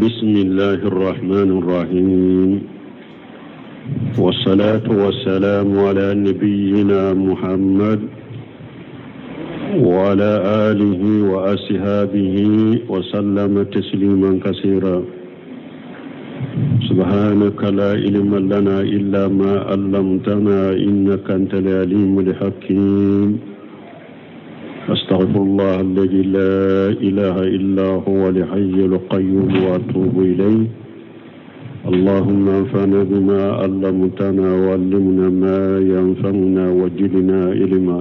بسم الله الرحمن الرحيم والصلاة والسلام على نبينا محمد وعلى آله وأصحابه وسلم تسليما كثيرا سبحانك لا علم لنا إلا ما علمتنا إنك أنت العليم الحكيم أستغفر الله الذي لا إله إلا هو الحي القيوم وأتوب إليه اللهم انفعنا بما علمتنا وعلمنا ما ينفعنا وزدنا علما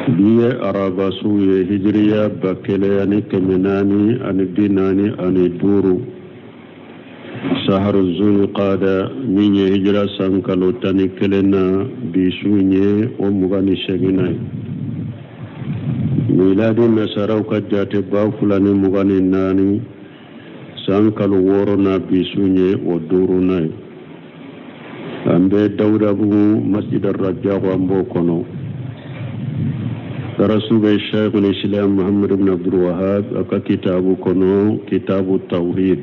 bi ye araba su ye hijiriya 1445, saharu zulqada, min ye hijira san kalo 11 na, bi su ye o 28 ye. Miladi nasaraw ka jate 2024, san kalo 6 na, bi su ye o 5nan ye. An bɛ Dawudabugu, Masjid Arrajako, an b'o kɔnɔ. Darasu bɛ Sheikhul Islam Muhammad ibn Abdul Wahab a ka kitabu kɔnɔ, Kitabu Tawhid,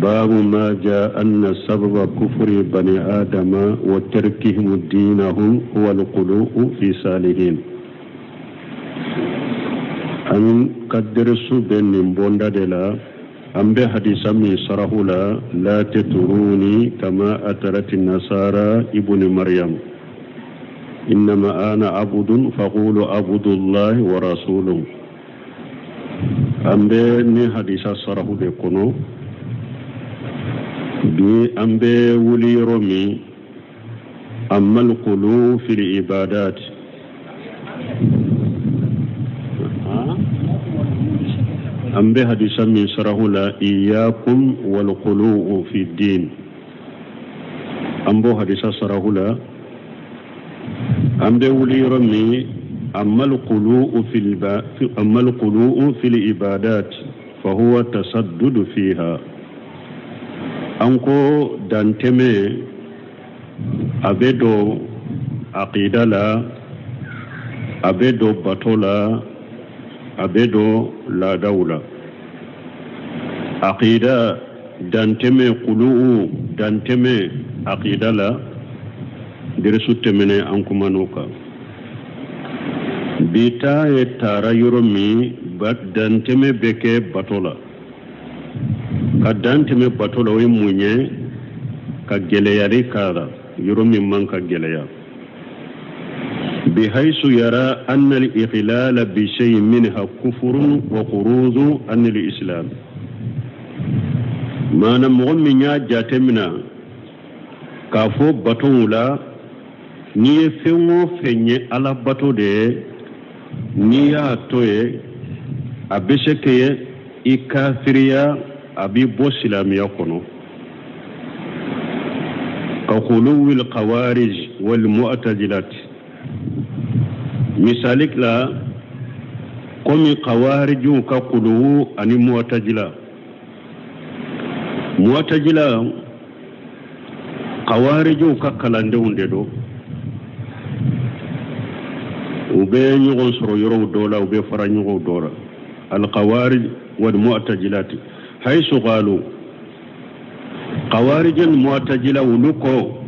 babu ma ja anna sababa kufri bani adama wa tarkihim dinahum huwa alqulu'u fi salihin. An ka derisu bɛ nin bonda de la. An bɛ hadisa min sarahu la: la tatruni kama atarati nasara ibni Maryam, innama ana abudun faqulu abudullahi wa rasuluhu. An bɛ ni hadisa sarahu de kɔnɔ bi. An bɛ wuli yɔrɔ min, amal qulu fil ibadat. An bɛ hadisa min sarahu la, iyakum wal qulu fi din, an b'o hadisa sarahu la. An bɛ wuli yɔrɔ min, amal qulu fil ibadat fa huwa tasaddudu fiha. An ko dantɛmɛ a bɛ don aqida la, a bɛ don bato la, a bɛ don laadaw la. Aqida dantɛmɛ, kulu'u dantɛmɛ aqida la, derisu tɛmɛnen an kuman'o kan. Bi ta ye taara yɔrɔ min, dantɛmɛ bɛ kɛ bato la. Ka dan tɛmɛ bato la, o ye mun ye? Ka gɛlɛyali k'a la yɔrɔ min man ka gɛlɛya. Bihaysu yara anna al-ikhlala bi shay'in minha kufrun wa khuruju an al-islam. Maana mɔgɔ min y'a jate mina k'a fɔ batow la, n'i ye fɛn o fɛn ye Ala bato de ye, n'i y'a to ye, a bɛ se kɛ i kafiriya, a b'i bɔ silamɛya kɔnɔ. Ka khuluwil khawarij wal mu'tazilat, misali la, komi khawarijiw ka kuluwu ani mu'tazila. Mu'tazila, khawarijiw ka kalandenw de don. U bɛ ɲɔgɔn sɔrɔ yɔrɔw dɔ la, u bɛ fara ɲɔgɔn dɔ la. Al-khawarij wal mu'tazilati haythu qalu, khawarij ni mu'tazila olu ko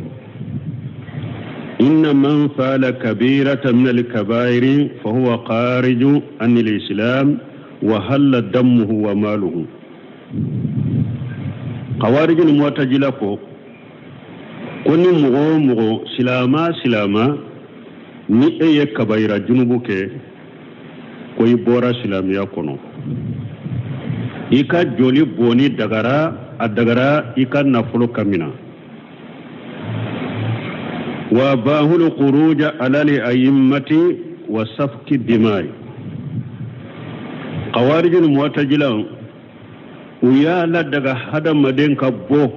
inna man fa'ala kabirata min al-kabairi fa huwa khariju an al-islam wa halla dammuhu wa maluhu. Khawarij ni mu'tazila ko ni mɔgɔ o mɔgɔ, silama silama, ni e ye kabayira junubu kɛ, ko i bɔra silamɛya kɔnɔ, i ka joli bɔnni dagara, a dagara i ka nafolo ka mina. Wa bahul khuruja ala al a'immati wa safki dimai. Khawarij ni mu'tazila u y'a ladaga hadamaden ka bɔ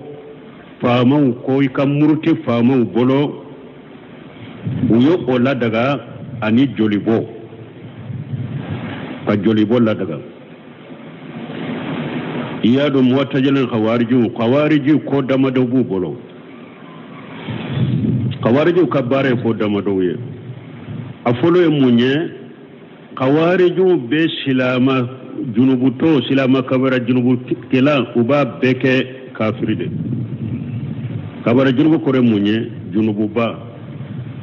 faamaw ko, i ka muruti faamaw bolo, u ye o ladaga, ani jolibɔ, ka jolibɔ ladaga. I y'a dɔn, mu'tazila ni khawarijiw, khawariji ko damadɔ b'u bolo. Khawarijiw ka baara ye ko damadɔw ye. A fɔlɔ ye mun ye? Kawarijiw bɛ silama junubutɔ, silama kabara junubukɛla, u b'a bɛɛ kɛ kafiri de. Kabara junubu kɔrɔ mun ye? Junububa.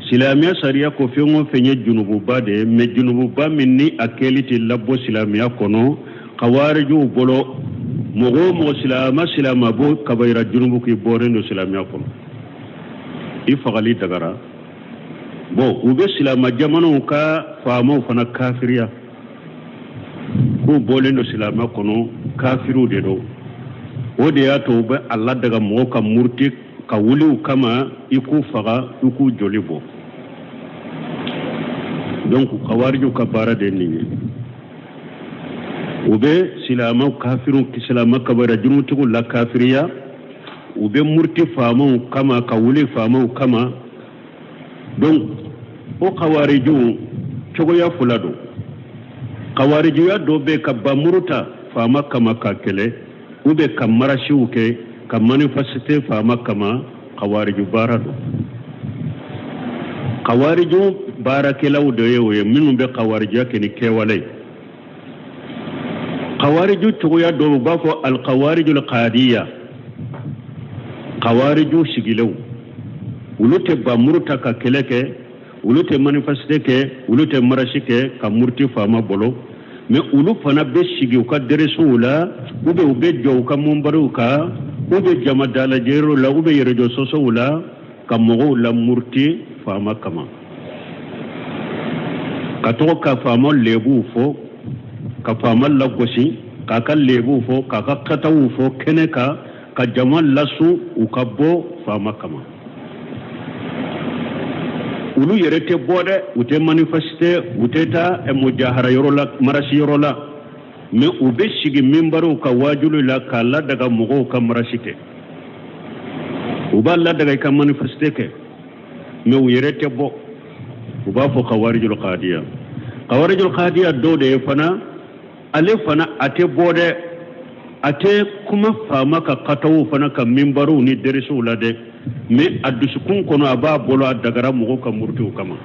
Silamɛya sariya ko fɛn o fɛn ye junububa de ye, mɛ junububa min ni a kɛli tɛ labɔ silamɛya kɔnɔ, kawarijiw bolo mɔgɔ o mɔgɔ, silama silama b'o kabayira junubu k'i bɔlen don silamɛya kɔnɔ, i fagali dagara. Bon, u bɛ silama jamanaw ka faamaw fana kafiriya k'u bɔlen don silamɛya kɔnɔ, kafiriw de don. O de y'a to u bɛ a ladaga mɔgɔw ka muruti ka wuli u kama, i k'u faga, i k'u joli bɔ. Donc kawarijiw ka baara de ye nin ye. U bɛ silamɛw kafiriw, silamɛ kabayira jurumutigiw la kafiriya, u bɛ muruti faamaw kama, ka wuli faamaw kama. Donc o kawarijiw cogoya fila don. Kawarijiya dɔ bɛ ka bamuru ta faama kama ka kɛlɛ, u bɛ ka marasiw kɛ, ka manifester faama kama, kawariju baara don. Kawariju baarakɛlaw de ye o ye, minnu bɛ kawarijiya kɛ ni kɛwale ye. Kawariju cogoya dɔ, u b'a fɔ alkawarijul kaadiya, kawariju sigilenw, olu tɛ bamuru ta ka kɛlɛ kɛ, olu tɛ manifester kɛ, olu tɛ marasi kɛ ka muruti faama bolo, mɛ olu fana bɛ sigi u ka dɛrɛsiw la, u bɛ u bɛ jɔ u ka munbariw kan, u bɛ jama dalajɛyɔrɔw la, u bɛ yɛrɛjɔ sɔsɔw la ka mɔgɔw lamuruti faama kama, ka tɔgɔ ka faama lebuw fɔ, ka faama lagosi, k'a ka lebuw fɔ, k'a ka kataw fɔ kɛnɛ kan, ka jama lasu u ka bɔ faama kama. Olu yɛrɛ tɛ bɔ dɛ, u tɛ manifester, u tɛ taa mujahara yɔrɔ la, marasi yɔrɔ la, mɛ u bɛ sigi minbariw ka waajuli la k'a ladaga mɔgɔw ka marasi kɛ. U b'a ladaga i ka manifester kɛ, mɛ u yɛrɛ tɛ bɔ. U b'a fɔ kawarijul kadiya. Kawarijul kadiya dɔw de ye fana, ale fana a tɛ bɔ dɛ, a tɛ kuma faama ka kataw fana ka minbariw ni dɛrɛsiw la dɛ, mɛ a dusukun kɔnɔ a b'a bolo a dagara mɔgɔw ka murutiw kama,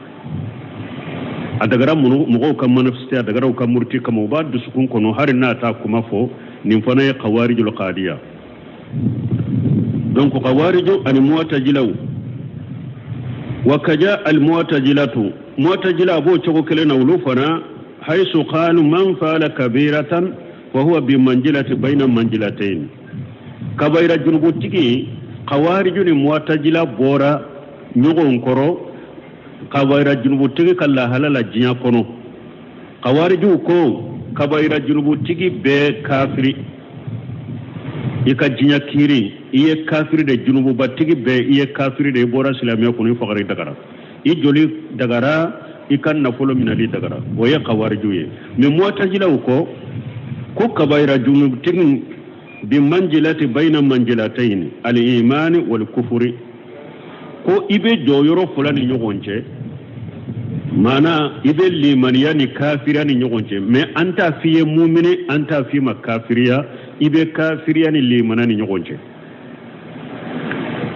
a dagara mɔgɔw ka manifester, a dagara u ka muruti kama. U b'a dusukun kɔnɔ hali n'a t'a kuma fɔ. Nin fana ye kawarijul kadiya. Donc kawariju ani muwatajilaw wa kaja al muwatajilatu, muwatajila a b'o cogo kelen na. Olu fana haisu qalu man fa'ala kabiratan fa huwa bi manjilati bayna manjilatayn. Kabayira junubutigi, kawariju ni muwatajila bɔra ɲɔgɔn kɔrɔ kabayira junubutigi ka lahala la diɲɛ kɔnɔ. Kawarijuw ko kabayira junubutigi bɛɛ kafiri, i ka diɲɛ kiiri i ye kafiri de, junububatigi bɛɛ i ye kafiri de, i bɔra silamɛya kɔnɔ, i fagari dagara, i joli dagara, i ka nafolo minɛli dagara. O ye kawarijuw ye. Mɛ muwatajilaw ko kabayira junubutigi bi manjilati bayna manjilatayn al imani wal kufuri, ko i bɛ jɔyɔrɔ fila ni ɲɔgɔn cɛ, maana i bɛ limaniya ni kafiriya ni ɲɔgɔn cɛ, mɛ an t'a f'i ye mumini, an t'a f'i ma kafiriya, i bɛ kafiriya ni limaniya ni ɲɔgɔn cɛ.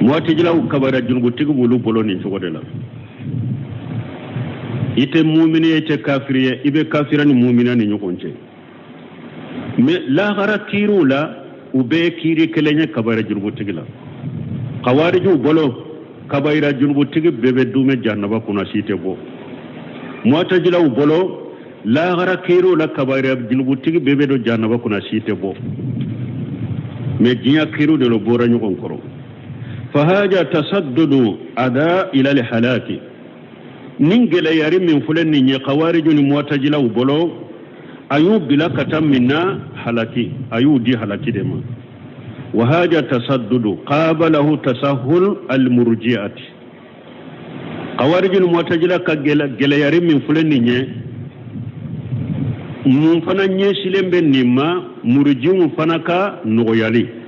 Muwatajilaw kabayira junubutigi b'olu bolo nin cogo de la: i tɛ mumini ye, i tɛ kafiri ye, i bɛ kafiriya ni muminiya ni ɲɔgɔn cɛ. Mɛ lahara kiiriw la, u bɛɛ ye kiiri kelen ye kabayira junubutigi la. Kawarijiw bolo, kabayira junubutigi bɛɛ bɛ dumɛ jahanaba kɔnɔ, si tɛ bɔ. Muwatajilaw bolo, lahara kiiriw la, kabayira junubutigi bɛɛ bɛ don jahanaba kɔnɔ, si tɛ bɔ. Mɛ diɲɛ kiiriw de lo bɔra ɲɔgɔn kɔrɔ. Fahaja tasaddudu ada ila halaki. Nin gɛlɛyari min filɛ nin ye kawariju ni muwatajilaw bolo, a y'u bila ka taa min na? Halaki. A y'u di halaki de ma. Wa haja tasaddudu qabalahu tasahul almurji'ati. Kawariju ni muwatajila ka gɛlɛyari min filɛ nin ye, mun fana ɲɛsilen bɛ nin ma? Murujiw fana ka nɔgɔyali.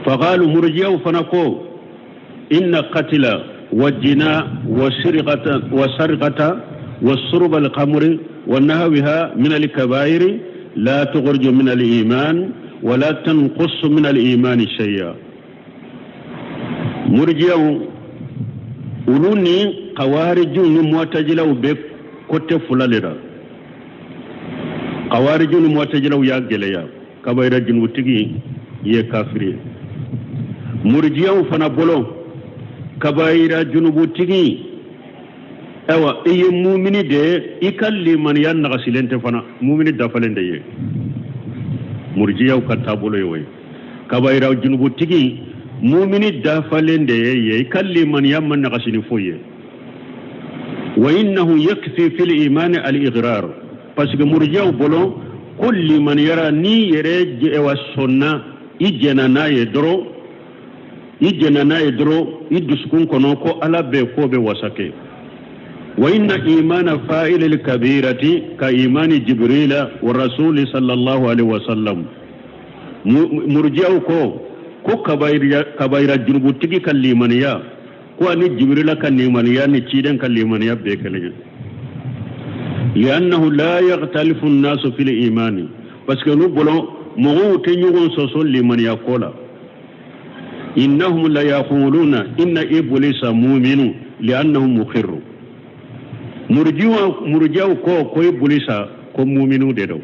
Faqalu, murujiyaw fana ko inna qatila wa jina wa sirqata wa sarqata wa surba al-khamri wa nahwiha min al-kabairi la tukhruju min al-iman wa la tanqussu min al-iman shay'a. Murjiyaw, olu ni kawarijiw ni muwatajilaw bɛ Côté fila le la. Kawariju ni mɔtɛjilaw y'a gɛlɛya, kabayira junubutigi ye kafiri ye. Murijiyaw fana bolo, kabayira junubutigi, ayiwa, i ye mumini de ye, i ka limaniya nagasilen tɛ fana, mumini dafalen de ye. Murijiyaw ka taabolo ye o ye. Kabayira junubutigi, mumini dafalen de ye, i ka limaniya ma nagasi ni foyi ye. Wa innahu yakfi fil imani al iqrar, parce que murijiyaw bolo ko limaniyara n'i yɛrɛ wa sɔnna, i jɛnna n'a ye dɔrɔn, i jɛnna n'a ye dɔrɔn i dusukun kɔnɔ ko Ala bɛ, ko bɛ wasa kɛ. Wa inna imana fa'ilil kabirati ka imani Jibrila wa rasuli sallallahu alaihi wasallam. Murjiyaw ko kabayira junubutigi ka limaniya ko ani Jibrila ka limaniya ni ciden ka limaniya bɛɛ kelen ye. Liannahu la yakhtalifu nnasu fil imani, parce que olu bolo mɔgɔw tɛ ɲɔgɔn sɔsɔ limaniya ko la. Innahum la yaquluna inna iblisa muminu liannahu muqirru. Murjiyaw ko iblisa ko muminu de don,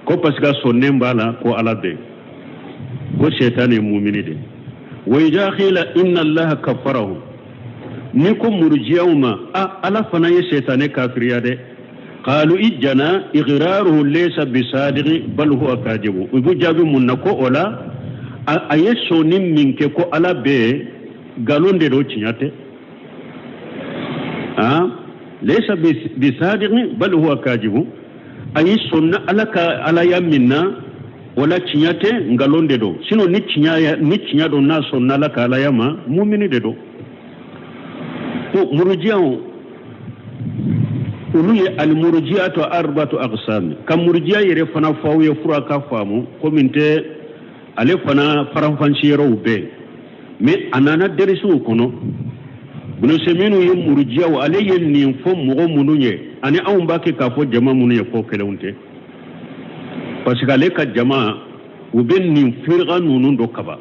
ko parce que a sɔnnen b'a la ko Ala bɛ, ko shetani ye mumini de. Wa idha qila inna Allaha kaffarahu, ni ko murjiyaw ma a Ala fana ye shetani kafiriya dɛ, qalu ijjana iqraruhu laysa bisadiqi bal huwa kadibu. U b'u jaabi mun na? Ko o la a ye sɔnni min kɛ ko Ala bɛ, nkalon de don, tiɲɛ tɛ. Laysa bisadiqi bal huwa kadibu. A ye sɔnna Ala ka alaya min na, o la tiɲɛ tɛ, nkalon de don. Sinon ni tiɲɛ don, n'a sɔnna Ala ka alaya ma, mumini de don. Ko murujiyaw, olu ye almurujiyatu arbatu aqsam. Ka murujiya yɛrɛ fana fɔ aw ye fura ka faamu, komi tɛ ale fana faranfansi yɔrɔw bɛɛ, mais a nana derisiw kɔnɔ. Bunuseminu ye murujiyaw, ale ye nin fɔ mɔgɔ minnu ye ani anw b'a kɛ k'a fɔ jama minnu ye, ko kelenw tɛ, parce que ale ka jama u bɛ nin firika ninnu dɔ kaba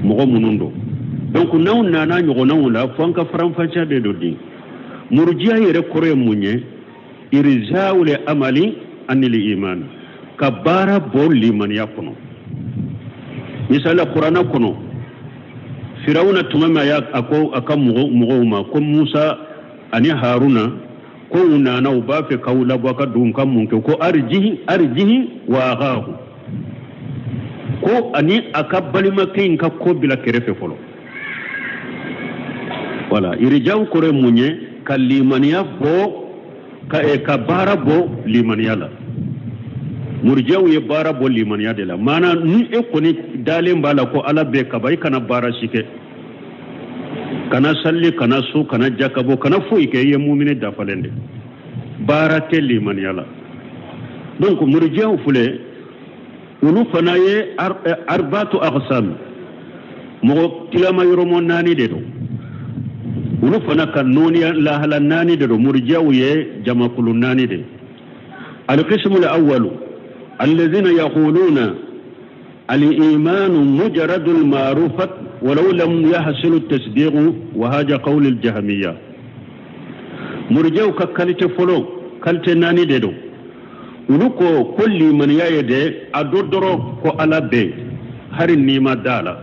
mɔgɔ minnu don. Donc n'anw nana ɲɔgɔnnaw la, fo an ka faranfasiya de dɔ di. Murujiya yɛrɛ kɔrɔ ye mun ye? Irzawul amali anil iman, ka baara bɔ limaniya kɔnɔ. Misali, kuranɛ kɔnɔ, Firawuna tuma min a y'a a ko a ka mɔgɔw ma ko Musa ani Haruna ko u nana, u b'a fɛ k'aw labɔ a ka dugu, ka mun kɛ? Ko arjihi arjihi wa akhahu, ko ani a ka balimakɛ in ka ko bila kɛrɛfɛ fɔlɔ. Wala irijaw kɔrɔ ye mun ye? Ka limaniya bɔ ka baara bɔ limaniya la. Murijaw ye baara bɔ limaniya de la. Maana ni e kɔni dalen b'a la ko Ala bɛ kaba, i kana baara si kɛ, kana salli, kana so, kana jakabɔ, kana foyi kɛ, i ye mumini dafalen de. Baara tɛ limaniya la. Donc murijaw filɛ, olu fana ye arbatu aqsam, mɔgɔ tilama yɔrɔmɔ naani de don. Olu fana ka nɔɔniya lahala naani de don. Murijaw ye jamakulu naani de. Alqismu alawwalu alladhina yaquluna al-iman mujarradu al-ma'rufat walau lam yahsul at-tasdiq, wa hadha qawl al-jahmiyya. Murijaw ka qualité fɔlɔ, qualité naani de don. Olu ko limaniya ye de a dɔ dɔrɔn ko Ala bɛ, hari n'i ma da la.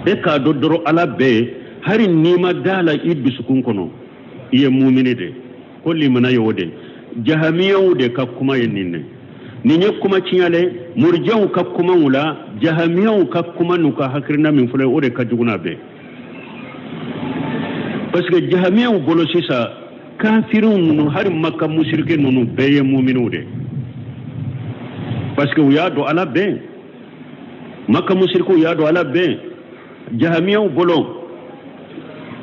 E k'a dɔn dɔrɔn Ala bɛ, hari n'i ma da la i dusukun kɔnɔ, i ye mumini de. Ko limana ye o de. Jahamiyaw de ka kuma ye nin de. Nin ye kuma tiɲɛ le. Murijaw ka kumaw la, jahamiyaw ka kuma n'u ka hakilina min filɛ, o de ka jugu n'a bɛɛ, parce que jahamiyaw bolo sisan, kafiriw ninnu, hali Maka musirike ninnu bɛɛ ye muminiw de, parce que u y'a dɔn Ala bɛn. Maka musirikew y'a dɔn Ala bɛn. Jahamiyaw bolo,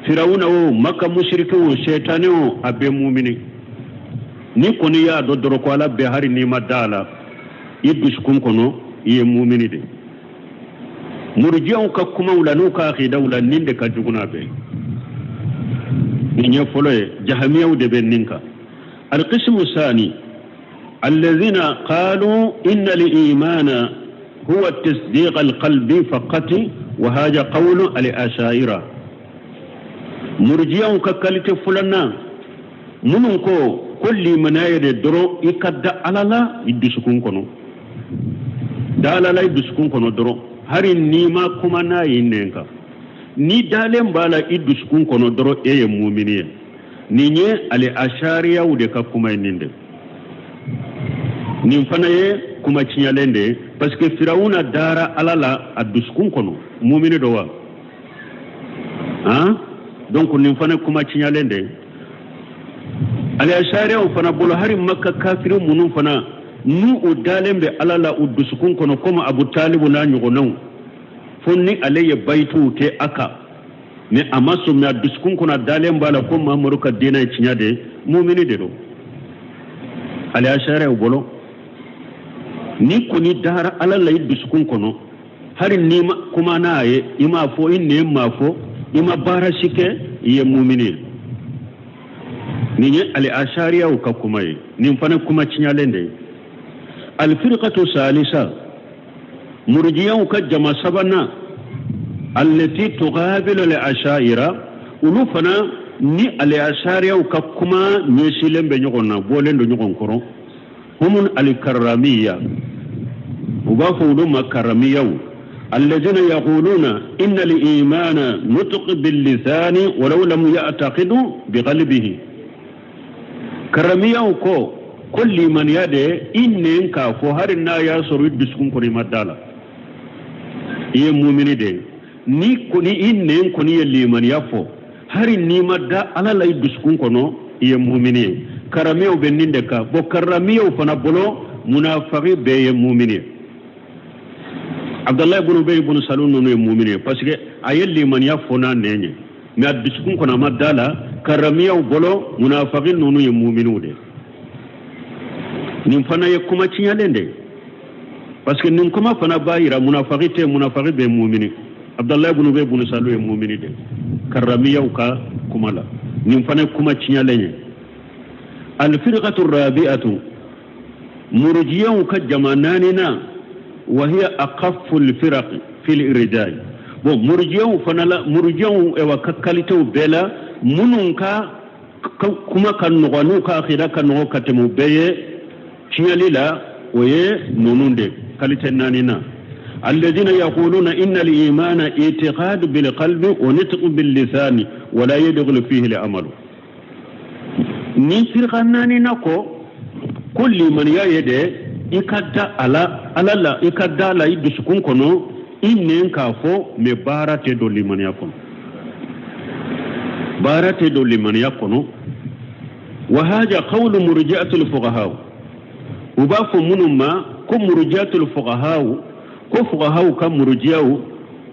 Firawuna o, Maka musirike o, sɛtanɛ o, a bɛɛ mumini. Ni kɔni y'a dɔn dɔrɔn ko Ala bɛn, hali n'i ma da la i dusukun kɔnɔ, i ye mumini de. Murujiyaw ka kumaw la n'u ka akidaw la, nin de ka jugu n'a bɛɛ. Nin ye fɔlɔ ye, jahamiyaw de bɛ nin kan. Alqismu sani alladhina qalu inna al-imana huwa tasdiq al-qalbi faqat, wa hadha qawlu al-ashaira. Murjiyaw ka qualité filanan Minnu ko ko limaniya ye de dɔrɔn i ka da Ala la i dusukun kɔnɔ, da Ala la i dusukun kɔnɔ dɔrɔn, hali n'i ma kuma n'a ye nɛn kan, n'i dalen b'a la i dusukun kɔnɔ dɔrɔn, e ye mumini ye. Nin ye ale ashariyaw de ka kuma ye. Nin de, nin fana ye kuma tiɲɛlen de ye, parce que Firawuna dara Ala la a dusukun kɔnɔ, mumini don wa? Han, donc nin fana kuma tiɲɛlen de ye ale ashariyaw fana bolo. Hali Maka kafiri minnu fana n'u u dalen bɛ Ala la u dusukun kɔnɔ, komi Abu Talibu n'a ɲɔgɔnnaw, fo ni ale ye bayituw kɛ a kan, mais a ma sɔn, mais a dusukun kɔnɔ a dalen b'a la ko Mamadu ka diinɛ ye tiɲɛ de ye, mumini de don ale ashariyaw bolo. Ni kɔni dara Ala la i dusukun kɔnɔ, hali n'i ma kuma n'a ye, i m'a fɔ, i nɛn m'a fɔ, i ma baara si kɛ, i ye mumini ye. Nin ye ale ashariyaw ka kuma ye. Nin fana kuma tiɲɛlen de ye. Alfirqatu salisa, murujiyaw ka jama sabanan, allati tuqabilu al ashaira, olu fana ni ale ashariyaw ka kuma ɲɛsilen bɛ ɲɔgɔn na, bɔlen don ɲɔgɔn kɔrɔ. Humun alkaramiya, u b'a fɔ olu ma karamiyaw, alladhina yaquluna inna al-imana nutq bil lisani walau lam ya'taqidu bi qalbihi. Karamiyaw ko ko limaniya de i nɛn k'a fɔ, hali n'a y'a sɔrɔ i dusukun kɔnɔ i ma da la, i ye mumini de ye. Ni kɔni i nɛn kɔni ye limaniya fɔ, hali n'i ma da Ala la i dusukun kɔnɔ, i ye mumini ye. Karamiyaw bɛ nin de kan. Bon, karamiyaw fana bolo, munafaki bɛɛ ye mumini ye. Abdalayi ibn Ubay ibn Salul ninnu ye mumini ye, parce que a ye limaniya fɔ n'a nɛn ye, mais a dusukun kɔnɔ a ma da la. Karamiyaw bolo, munafaki ninnu ye muminiw de. Nin fana ye kuma tiɲɛlen de ye, parce que nin kuma fana b'a yira munafaki tɛ, munafaki bɛ mumini. Abdalayi ibn Ubay ibn Salul ye mumini de karamiyaw ka kuma la. Nin fana ye kuma tiɲɛlen ye. Alfirqatu rabi'atu, murujiyaw ka jama naaninan, wa hiya aqaffu alfiraq fil irjai. Bon, murujiyaw fana la, murujiyaw ewa ka qualitéw bɛɛ la, minnu ka kuma ka nɔgɔ n'u ka akida ka nɔgɔ ka tɛmɛ u bɛɛ ye tiɲɛli la, o ye ninnu de qualité naaninan. الذين يقولون إن الإيمان اعتقاد بالقلب ونطق باللسان ولا يدخل فيه العمل. Ni firqa naani na ko ko limaniya ye de i ka da ala Ala la, i ka da la i dusukun kɔnɔ, i nɛn k'a fɔ, mais baara tɛ don limaniya kɔnɔ, baara tɛ don limaniya kɔnɔ. Wa haja qawlu murji'atul fuqaha, u b'a fɔ minnu ma ko murji'atul fuqaha, ko fuqahaw ka murujiyaw.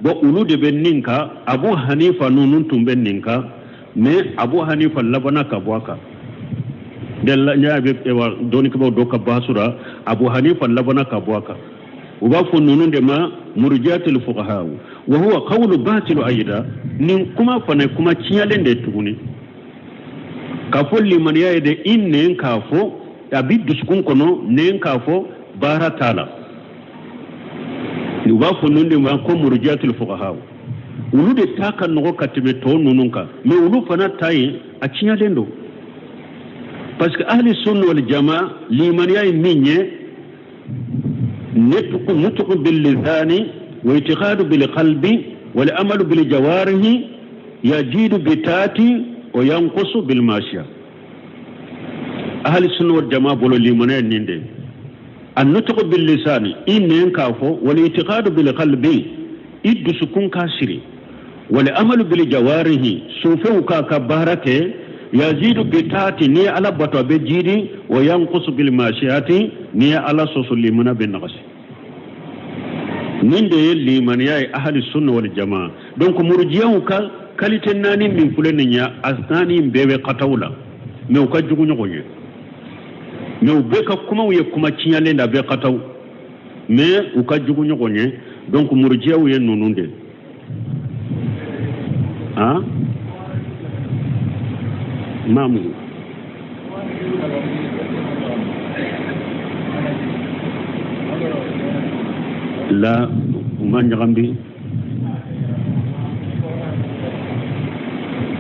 Bon, olu de bɛ nin kan. Abu Hanifa ninnu tun bɛ nin kan, mais Abu Hanifa labanna ka bɔ a kan. N y'a bɛ dɔnnikɛbaw dɔ ka baasu la, Abu Hanifa labanna ka bɔ a kan. U b'a fɔ ninnu de ma murji'atul fuqaha. Wa huwa qawlu batilu ayida, nin kuma fana ye kuma tiɲɛlen de ye tuguni, k'a fɔ limaniya ye de i nɛn k'a fɔ, a b'i dusukun kɔnɔ, nɛn k'a fɔ, baara t'a la. U b'a fɔ ninnu de ma ko murji'atul fuqaha. Olu de ta ka nɔgɔ ka tɛmɛ tɔw ninnu kan, mais olu fana ta ye a tiɲɛlen don, parce que ahli sunna wal jama, limaniya ye min ye, nutqu bil lisani wa i'tiqadu bil qalbi wal amalu bil jawarihi, yajidu bi taati wa yanqusu bil mashiya. Ahli sunna wal jama bolo, limaniya ye nin de ye: النطق باللسان, i nɛn k'a fɔ, والاعتقاد بالقلب, i dusukun k'a siri, والعمل بالجوارح, sufɛnw k'a ka baara kɛ, يزيد بالطاعة, n'i ye Ala bato a bɛ jiidi, وينقص بالمعصية, n'i ye Ala sɔsɔ limaniya bɛ nagasi. Nin de ye limaniya ye ahli sunna wal jamaa. Donc murujiyaw ka qualité naani min filɛ nin ye, a naani bɛɛ bɛ kataw la, mais u ka jugu ɲɔgɔn ye, mais u bɛɛ ka kumaw ye kuma tiɲɛlen da, bɛɛ kataw, mais u ka jugu ɲɔgɔn ye. Donc murujiyaw ye ninnu de han maamu. La u ma ɲagambi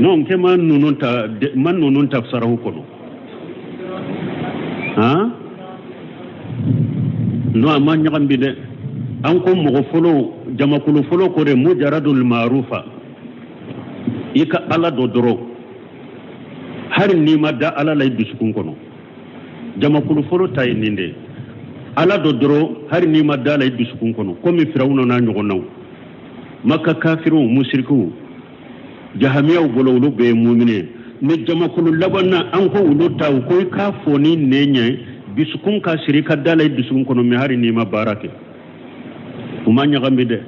non ke ma ninnu ta, ma ninnu ta sarahu kɔnɔ. Han, non, a ma ɲagami dɛ. An ko mɔgɔ fɔlɔ, jamakulu fɔlɔ ko de mujaradul maarufa, i ka Ala dɔn dɔrɔn, hali n'i ma da Ala la i dusukun kɔnɔ. Jamakulu fɔlɔ ta ye nin de ye, Ala dɔn dɔrɔn, hali n'i ma da la i dusukun kɔnɔ, komi Firawuna n'a ɲɔgɔnnaw, Maka kafiriw, musirikiw, jahamiyaw bolo, olu bɛɛ ye mumini ye. Mais jamakulu laban na, an ko olu ta, u ko i k'a fɔ ni nɛn ye, dusukun ka siri, ka da la i dusukun kɔnɔ, mais hali n'i ma baara kɛ. U ma ɲagami dɛ.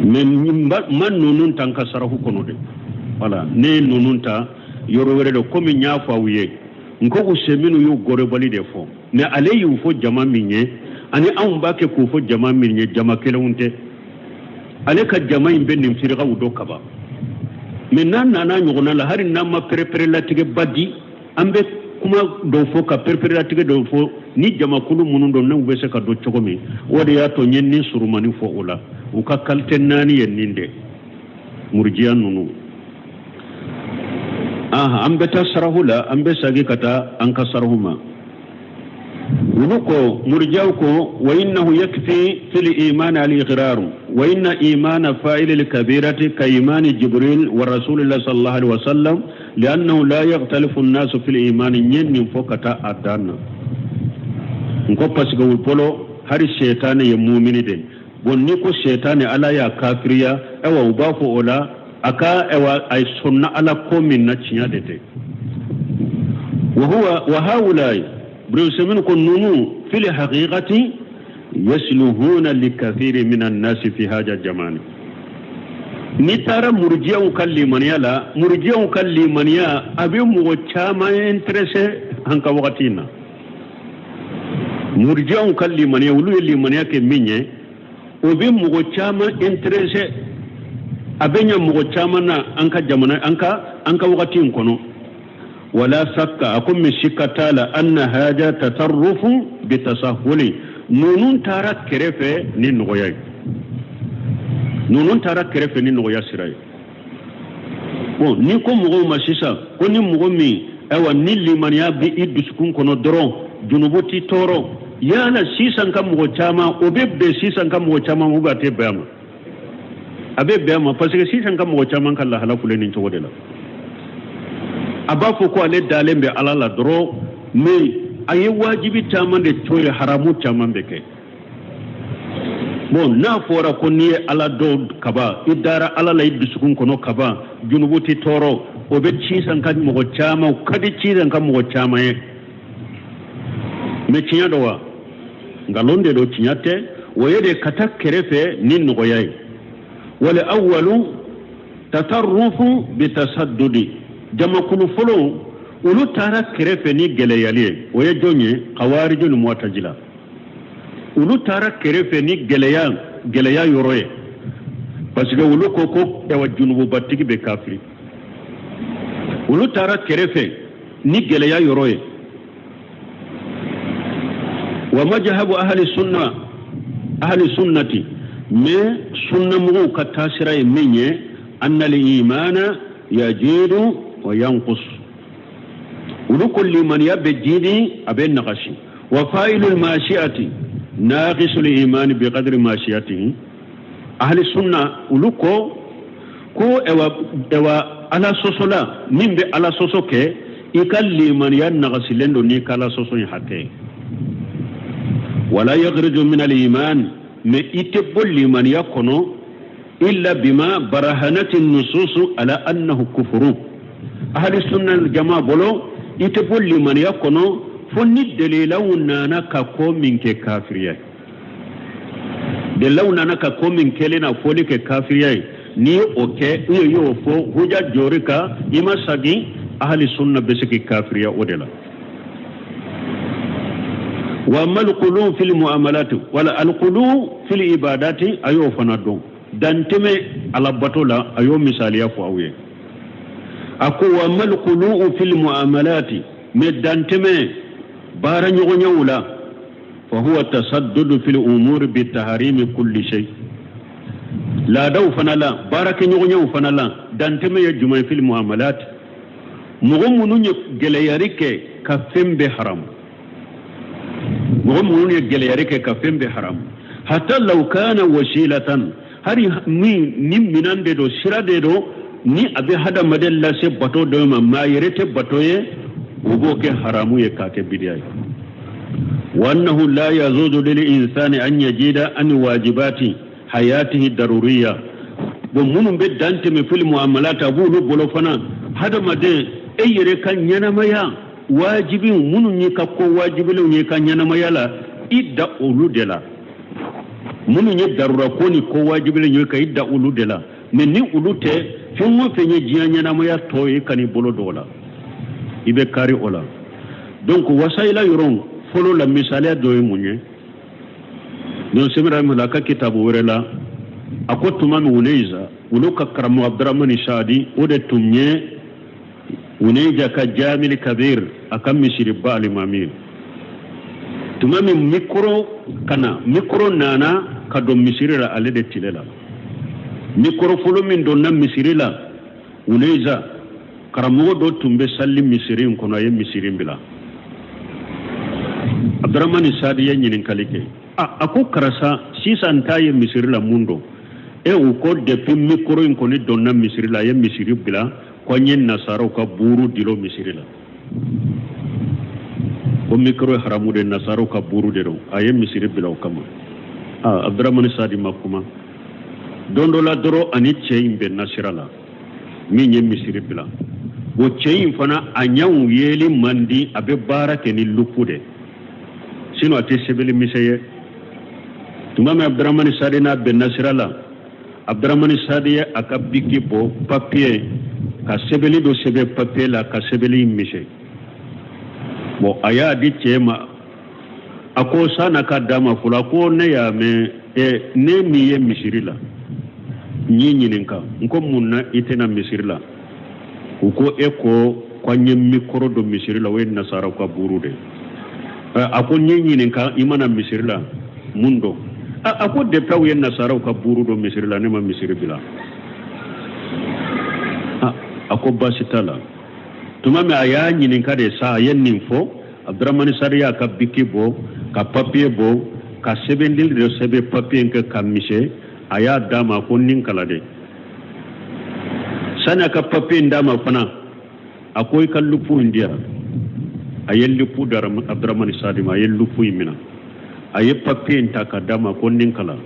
Mais ma ninnu ta n ka sarahu kɔnɔ dɛ. Wala ne ye ninnu ta yɔrɔ wɛrɛ de, komi n y'a fɔ aw ye, n ko Useminu y'u gɔrɔbali de fɔ, mais ale y'u fɔ jama min ye ani anw b'a kɛ k'u fɔ jama min ye, jama kelenw tɛ. Ale ka jama in bɛ nin firikaw dɔn kaban. Mais n'an nana ɲɔgɔnna la, hali n'an ma pereperelatigɛba di, an bɛ kuma dɔw fɔ ka pereperelatigɛ dɔw fɔ ni jamakulu minnu don, n'u bɛ se ka dɔn cogo min. O de y'a to n ye nin surumani fɔ o la. U ka kalite naani ye nin de, murujiya ninnu. Aha, an bɛ taa sarahu la, an bɛ sagi ka taa an ka sarahu ma. Olu ko, murijaw ko, wa innahu yakfi fil imani al iqraru wa inna imana fa'il al kabirati ka imani Jibril wa Rasulillah sallallahu alaihi wasallam li'annahu la yakhtalifu an-nasu fil imani. N ye nin fɔ ka taa a dan na. N ko parce que u bolo, hari shetani ye mumini de. Bon, n'i ko shetani Ala y'a kafiriya, ayiwa, u b'a fɔ o la a ka, ayiwa, a ye sɔnna Ala ko min na, tiɲɛ de tɛ. Wa huwa wa haulai Ibn ko nunu fil haqiqati yasluhuna likathiri min annasi fi haja jamani. N'i taara murujiyaw ka limaniya la, murujiyaw ka limaniya a bɛ mɔgɔ caman intéressé an ka wagati in na. Murujiyaw ka limaniya, olu ye limaniya kɛ min ye, o bɛ mɔgɔ caman intéressé, a bɛ ɲɛ mɔgɔ caman na an ka jamana, an ka wagati in kɔnɔ. Wala sakka, a ko mi sikka t'a la, anna haja tatarrufu bitasahuli, ninnu taara kɛrɛfɛ ni nɔgɔya ye, ninnu taara kɛrɛfɛ ni nɔgɔya sira ye. Bon, n'i ko mɔgɔw ma sisan ko ni mɔgɔ min, ayiwa, ni limaniya bɛ i dusukun kɔnɔ dɔrɔn, junubu t'i tɔɔrɔ, yala sisan ka mɔgɔ caman, o bɛ bɛn sisan ka mɔgɔ caman ou a tɛ bɛn a ma? A bɛ bɛn a ma, parce que sisan ka mɔgɔ caman ka lahala filɛ nin cogo de la. A b'a fɔ ko ale dalen bɛ Ala la dɔrɔn, mais a ye wajibi caman de to yen, haramu caman bɛ kɛ. Bon, n'a fɔra ko n'i ye Ala dɔn kaban, i dara Ala la i dusukun kɔnɔ kaban, junubu t'i tɔɔrɔ, o bɛ sisan ka mɔgɔ caman, o ka di sisan ka mɔgɔ caman ye. Mais tiɲɛ don wa nkalon de don? Tiɲɛ tɛ. O ye de ka taa kɛrɛfɛ ni nɔgɔya ye. Wal awwalu tatarrufu bitasaddudi, jamakulu fɔlɔ, olu taara kɛrɛfɛ ni gɛlɛyali ye. O ye jɔn ye? Kawariju ni Muwatajila, olu taara kɛrɛfɛ ni gɛlɛya, gɛlɛya yɔrɔ ye, parce que olu ko ko ayiwa, junububatigi bɛ kafiri. Olu taara kɛrɛfɛ ni gɛlɛya yɔrɔ ye. Wa majahabu ahli sunna, ahli sunnati, mais sunna mɔgɔw ka taasira ye min ye, annal imana yajidu wa yanqus, olu ko limaniya bɛ jidi, a bɛ nagasi. Wa fa'ilul mashi'ati naqisul imani bi qadri mashi'atihi. Ahli sunna, olu ko ko ɛwa, Ala sɔsɔla min bɛ Ala sɔsɔ kɛ, i ka limaniya nagasilen don n'i ka Ala sɔsɔ in hakɛ ye. Wala yakhruju min al iman, mais i tɛ bɔ limaniya kɔnɔ, illa bima barahanati nususu ala annahu kufuru. Ahli sunna jama bolo, i tɛ bɔ limaniya kɔnɔ fo ni dalilaw nana ka ko min kɛ kafiriya ye. Dalilaw nana ka ko min kɛlen na fɔli kɛ kafiriya ye, n'i ye o kɛ, i y'o fɔ huja jɔri kan, i ma sagin, ahli sunna bɛ se k'i kafiriya o de la. Wa amma alqulu fil muamalati wala alqulu fil ibadati, a y'o fana dɔn, dantɛmɛ alabato la, a y'o misaliya fɔ aw ye. A ko wa amma alqulu fil muamalati, mais dantɛmɛ baara ɲɔgɔnyaw la, fa huwa tasaddudu fil umuri bi taharimi kulli shay. Laadaw fana la, baarakɛɲɔgɔnyaw fana la, dantɛmɛ ye jumɛn? Fil muamalat, mɔgɔ minnu ye gɛlɛyari kɛ. kɛ ka fɛn bɛɛ haramu. Mɔgɔ minnu ye gɛlɛyari kɛ ka fɛn bɛɛ haramu, hatta law kana wasilatan, hali min ni minan de don, sira de don, ni a bɛ hadamaden lase bato dɔ ma, maa yɛrɛ tɛ bato ye, u b'o kɛ haramu ye k'a kɛ bidiya ye. Wa annahu la yajuzu lil insani an yajida an wajibati hayatihi daruriya. Bon, minnu bɛ dan tɛmɛ fil muamalat, a b'olu bolo fana, hadamaden e yɛrɛ ka ɲɛnamaya wajibi minnu y'i ka ko wajibilenw ye ka ɲɛnamaya la, i da olu de la. Minnu ye darura ko ni ko wajibilen ye, ka i da olu de la. Mais ni olu tɛ, fɛn o fɛn ye diɲɛ ɲɛnamaya tɔ ye, kan'i bolo don o la, i bɛ kari o la. Donc wasayila yɔrɔ fɔlɔ la, misaliya dɔ ye mun ye? Donc Sɛmira rahimahullah ka kitabu wɛrɛ la, a ko tuma min Uneza olu ka karamɔgɔ Abdurahmani Sadi, o de tun ye Uneja ka Jamil Kabir, a ka misiriba alimami, tuma min mikoro kana mikoro nana ka don misiri la, ale de tile la, mikoro fɔlɔ min donna misiri la Uneza, karamɔgɔ dɔ tun bɛ sali misiri in kɔnɔ, a ye misiri in bila. Abdurahmani Sadi ye ɲininkali kɛ, a ko karisa, sisan t'a ye misiri la, mun don? E, u ko depuis mikoro in kɔni donna misiri la, a ye misiri bila, ko an ye nasaraw ka buuru dilo misiri la, ko mikoro ye haramu de, nasaraw ka buuru de don, a ye misiri bila o kama. Aa, Abdurahmani Sadi ma kuma. Don dɔ la dɔrɔn, ani cɛ in bɛnna sira la min ye misiri bila. O cɛ in fana, a ɲɛw yeli man di, a bɛ baara kɛ ni lupu de, sinon a tɛ sɛbɛnni misɛn ye. Tuma min Abdurahmani Sadi n'a bɛnna sira la, Abdurahmani Sadi ye a ka biki bɔ, papiye, ka sɛbɛnni dɔ sɛbɛn papiye la, ka sɛbɛnni in misɛn. Bon, a y'a di cɛ ma. A ko san'a ka d'a ma fɔlɔ, a ko ne y'a mɛn ɛ, ne min ye misiri la, n y'i ɲininka, n ko mun na i tɛna misiri la? U ko e ko ko an ye mikoro don misiri la, o ye nasaraw ka buuru de ye. A ko n y'i ɲininka, i ma na misiri la, mun don? A ko depuis aw ye nasaraw ka buuru don misiri la, ne ma misiri bila. A ko baasi t'a la. Tuma min a y'a ɲininka de sa, a ye nin fɔ. Abdurahmani Sadi y'a ka biki bɔ, ka papiye bɔ, ka sɛbɛndili dɔ sɛbɛn papiye kɛ ka misɛn, a y'a d'a ma, ko nin kalan de. Sani a ka papiye in d'a ma fana, a ko i ka lupu in di yan. A ye lupu di Abdurahmani Sadi ma. A ye lupu in minɛ, a ye papiye in ta ka d'a ma, ko nin kalan.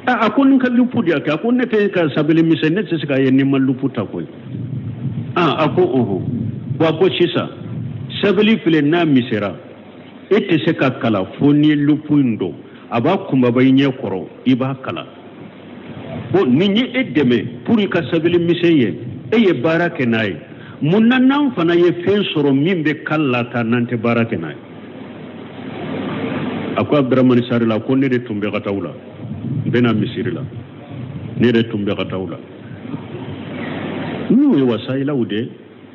A ko nin ka lupu di yan kɛ. A ko ne tɛ ka sɛbɛnni misɛn, ne tɛ se k'a ye ni ma lupu ta koyi. A ko ɔhɔn. Wa a ko sisan sɛbɛnni filɛ, n'a misɛra, e tɛ se ka kalan fo n'i ye lupu in don, a b'a kunbaba i ɲɛ kɔrɔ, i b'a kalan. Bon, nin ye e dɛmɛ pour i ka sɛbɛnni misɛn ye, e ye baara kɛ n'a ye. Mun na n'an fana ye fɛn sɔrɔ min bɛ kan lataa, n'an tɛ baara kɛ n'a ye? A ko Abdurahmani Sadi la ko ne de tun bɛ ka taa u la, n bɛna misiri la, ne de tun bɛ ka taa u la. N'u ye wasayilaw de,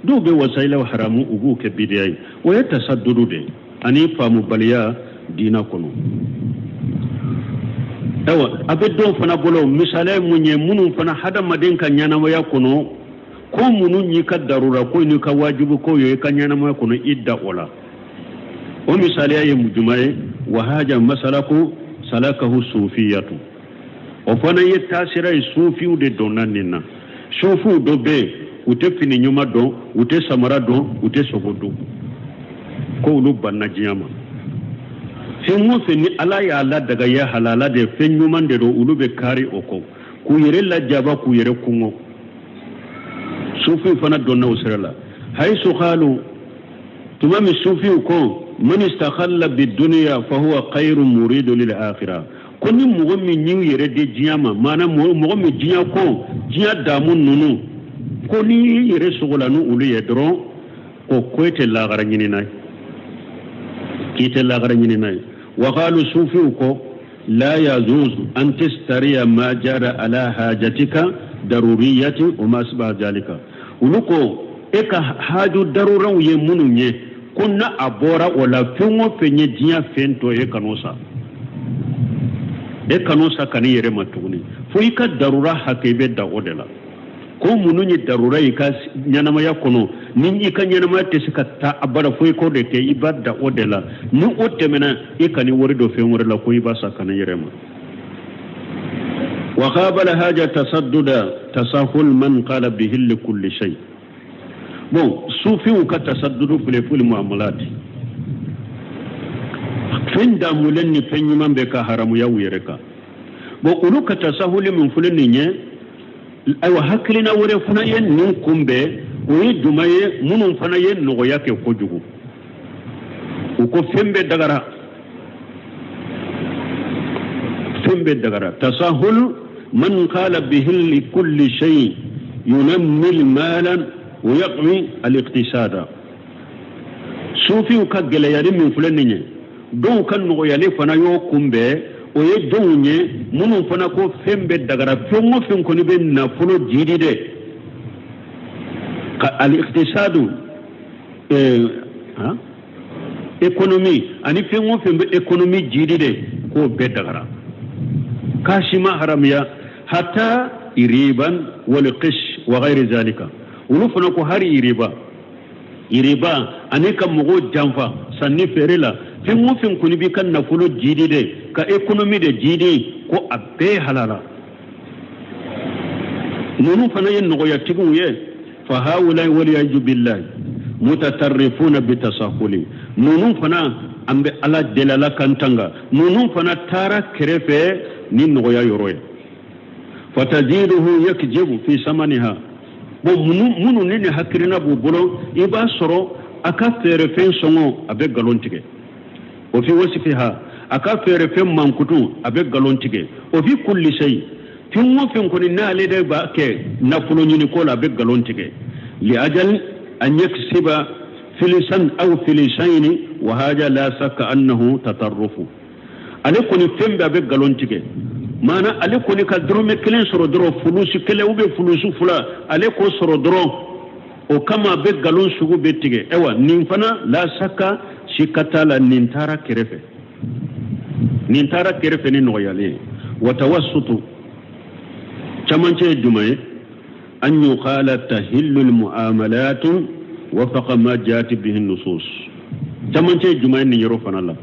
dɔw bɛ wasayilaw haramu, u b'u kɛ bidiya ye. O ye tasadudu de ye ani faamubaliya diina kɔnɔ. Ayiwa, a bɛ dɔw fana bolo, misaliya ye mun ye? Minnu fana hadamaden ka ɲɛnamaya kɔnɔ, ko minnu y'i ka darura ko n'i ka wajibi ko ye i ka ɲɛnamaya kɔnɔ, i da o la. O misaliya ye jumɛn ye? Wa haja masalaku salakahu sufiyatu, o fana ye taasira ye, sufiw de donna nin na. Sufiw dɔ bɛ yen, u tɛ fini ɲuman don, u tɛ samara don, u tɛ sogo dun, ko olu banna diɲɛ ma. Fɛn o fɛn ni Ala y'a ladaga ye halala de, fɛn ɲuman de don, olu bɛ kari o kɔ k'u yɛrɛ lajaba, k'u yɛrɛ kɔngɔ. Sufiw fana donna o sira la. Hayisu kalu, tuma min sufiw ko man istakhalla bi duniya fahuwa khayru muridu lil akhirah, ko ni mɔgɔ min y'u yɛrɛ di diɲɛ ma, maana mɔgɔ min diɲɛ ko diɲɛ damu ninnu, ko n'i y'i yɛrɛ sogola ni olu ye dɔrɔn, ko e tɛ lagara ɲinina ye, k'i tɛ lagara ɲinina ye. Wakalu, sufiw ko la yajuzu an tastariya ma jara ala hajatika daruriyati wa ma asbaha zalika. Olu ko e ka haju daruraw ye minnu ye, ko n'a a bɔra o la, fɛn o fɛn ye diɲɛ fɛn tɔ ye, kan'o san, e kan'o san ka n'i yɛrɛ ma tuguni, fo i ka darura hakɛ, i bɛ da o de la. Ko minnu ye darura i ka ɲɛnamaya kɔnɔ, Ni i ka ɲɛnamaya tɛ se ka taa abada fo i k'o de kɛ, i b'a da o de la. Ni o tɛmɛna, i kan'i wari don fɛn wɛrɛ la ko i b'a san ka na i yɛrɛ ma. Wa qabala haja tasadduda tasahul man qala bihi li kulli shay. Bon, sufiw ka tasaddudu filɛ fil muamalat, fɛn damulen ni fɛn ɲuman bɛ ka haramuya u yɛrɛ kan. Bon, olu ka tasahuli min filɛ nin ye, ayiwa, hakilina wɛrɛ fana ye nin kunbɛn. O ye jumɛn ye? Minnu fana ye nɔgɔya kɛ kojugu, u ko fɛn bɛɛ dagara, fɛn bɛɛ dagara. Tasahul man qala bihi li kulli shay yunammi al-mala wa yaqwi al-iqtisada. Sufiw ka gɛlɛyali min filɛ nin ye, dɔw ka nɔgɔyali fana y'o kunbɛn. O ye jɔnw ye? Minnu fana ko fɛn bɛɛ dagara, fɛn o fɛn kɔni bɛ nafolo jidi dɛ, ka al-iqtisadu, économie, ani fɛn o fɛn bɛ économie jidi dɛ, k'o bɛɛ dagara, k'a si ma haramuya, hatta iriban wal qish wa ghayri zalika. Olu fana ko hari iriba, iriba ani ka mɔgɔw janfa sanni feere la, fɛn o fɛn kɔni b'i ka nafolo jidi dɛ, ka économie de jidi, ko a bɛɛ halala. Ninnu fana ye nɔgɔyatigiw ye. Fa haulai waliyaju billahi mutatarrifuna bitasahuli. Ninnu fana, an bɛ Ala deli, Ala k'an tanga, ninnu fana taara kɛrɛfɛ ni nɔgɔya yɔrɔ ye. Fatajiduhu yakjibu fi samaniha. Bon, minnu ni hakilina b'u bolo, i b'a sɔrɔ a ka feerefɛn sɔngɔ, a bɛ nkalon tigɛ o. Fi wasifiha, a ka feerefɛn mankutu, a bɛ nkalon tigɛ o. Fi kulli shay, fɛn o fɛn kɔni n'ale de b'a kɛ nafolo ɲini ko la, a bɛ nkalon tigɛ. Li ajal an yaksiba filisan aw filisayni wa haja la sakka annahu tatarrufu. Ale kɔni fɛn bɛɛ a bɛ nkalon tigɛ, maana ale kɔni ka dɔrɔmɛ kelen sɔrɔ dɔrɔn, fulusi kelen ou bien fulusi fila, ale k'o sɔrɔ dɔrɔn, o kama a bɛ nkalon sugu bɛɛ tigɛ. Ayiwa, nin fana la sakka, sika t'a la, nin taara kɛrɛfɛ, nin taara kɛrɛfɛ ni nɔgɔyalen ye. Wa tawassutu, camancɛ ye jumɛn ye? An yuqala tahillu almuamalatu wafaqa ma jaat bihi nusus. Camancɛ ye jumɛn ye nin yɔrɔ fana la?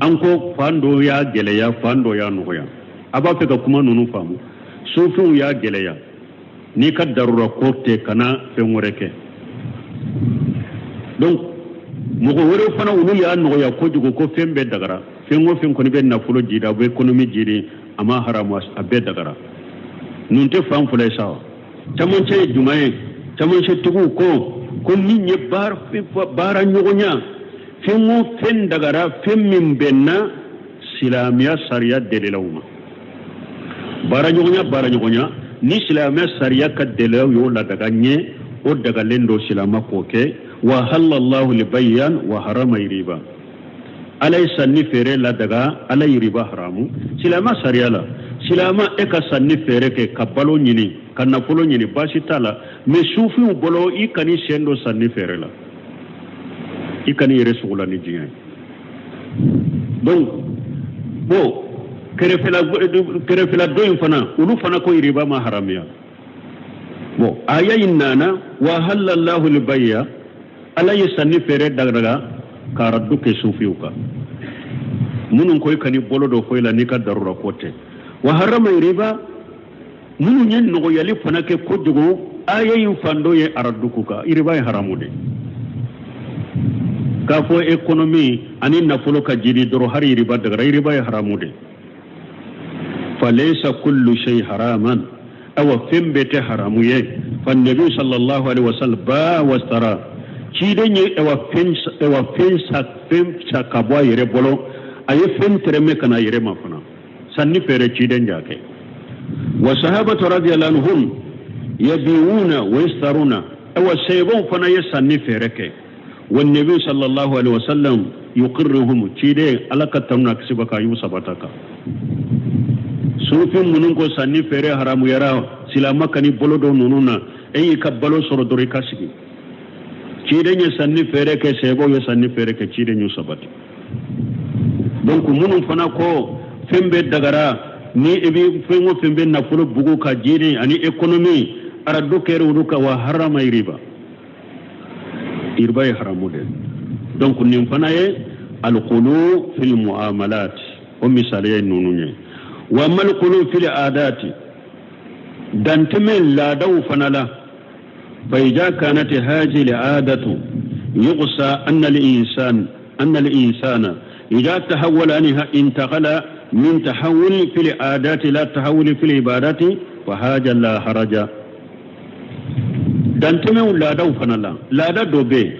An ko fan dɔ y'a gɛlɛya, fan dɔ y'a nɔgɔya. A b'a fɛ ka kuma ninnu faamu. Sufiw y'a gɛlɛya, n'i ka darura ko tɛ, kana fɛn wɛrɛ kɛ. Donc mɔgɔ wɛrɛw fana, olu y'a nɔgɔya kojugu ko fɛn bɛɛ dagara, fɛn o fɛn kɔni bɛ nafolo jidi, a bɛ économie jidi, a ma haramu, a bɛɛ dagara. Ninnu tɛ fan fila ye sa wa? Camancɛ ye jumɛn ye? Camancɛtigiw ko min ye baara ɲɔgɔnya, fɛn o fɛn dagara, fɛn min bɛnna silamɛya sariya dalilaw ma. Baara ɲɔgɔnya, baara ɲɔgɔnya ni silamɛya sariya ka dalilaw y'o ladaga ɲɛ, o dagalen don silamɛ k'o kɛ. Wa halallahu libayyan wa harama riba. Ala ye sanni feere ladaga, Ala ye riba haramu silamɛ sariya la. Silamɛ, e ka sanni feere kɛ ka balo ɲini, ka nafolo ɲini, baasi t'a la. Mais sufiw bolo, i kan'i sen don sanni feere la, i kan'i yɛrɛ sugula ni diɲɛ ye. Donc bon, kɛrɛfɛla dɔ in fana, olu fana ko riba ma haramuya. Bon, aya in nana wa halallahu libayya, Ala ye sanni feere dagadaga, ka raddu kɛ sufiw kan minnu ko i kan'i bolo don foyi la n'i ka darura ko tɛ. Wa harama riba, minnu ye nɔgɔyali fana kɛ kojugu, aya in fan dɔ ye araddu k'u kan, riba ye haramu de. K'a fɔ économie ani nafolo ka jidi dɔrɔn, hari riba dagara, riba ye haramu de. Falaysa kullu shay haraman, awa fɛn bɛɛ tɛ haramu ye. Fa nabi sallallahu alaihi wasallam ba wastara, ciden ye awa fɛn sa ka bɔ a yɛrɛ bolo, a ye fɛn tɛrɛmɛ ka na a yɛrɛ ma fana, sanni feere ciden y'a kɛ. Wa sahabatu radiyallahu anhum yabiuna wa yastaruna, awa sahabaw fana ye sanni feere kɛ. Wa nabi sallallahu alaihi wasallam yuqirruhum, ciden, Ala ka tanu na kisi b'a kan, y'u sabata kan. Sufin minnu ko sanni feere haramuyara, silama kan'i bolo don ninnu na. E y'i ka balo sɔrɔ dɔrɔn, i ka sigi. Ciden ye sanni feere kɛ, sahabaw ye sanni feere kɛ, ciden y'u sabati. Donc minnu fana ko fɛn bɛɛ dagara, ni i bɛ fɛn o fɛn bɛ nafolo bugu ka jiri ani économie, araddu kɛra olu kan wa harama riba. Iriba ye haramu de. Donc nin fana ye alghulu fil muamalat, o misaliya ye ninnu ye. Wa amma alghulu fil adati, dantɛmɛ laadaw fana la, fa iza kanat hazihi al-adatu yughsa anna al-insan anna al-insana idha tahawwala anha intaqala min tahawul fil adati ila tahawul fil ibadati fa haja la haraja. Dantɛmɛw laadaw fana la, laada dɔ bɛ yen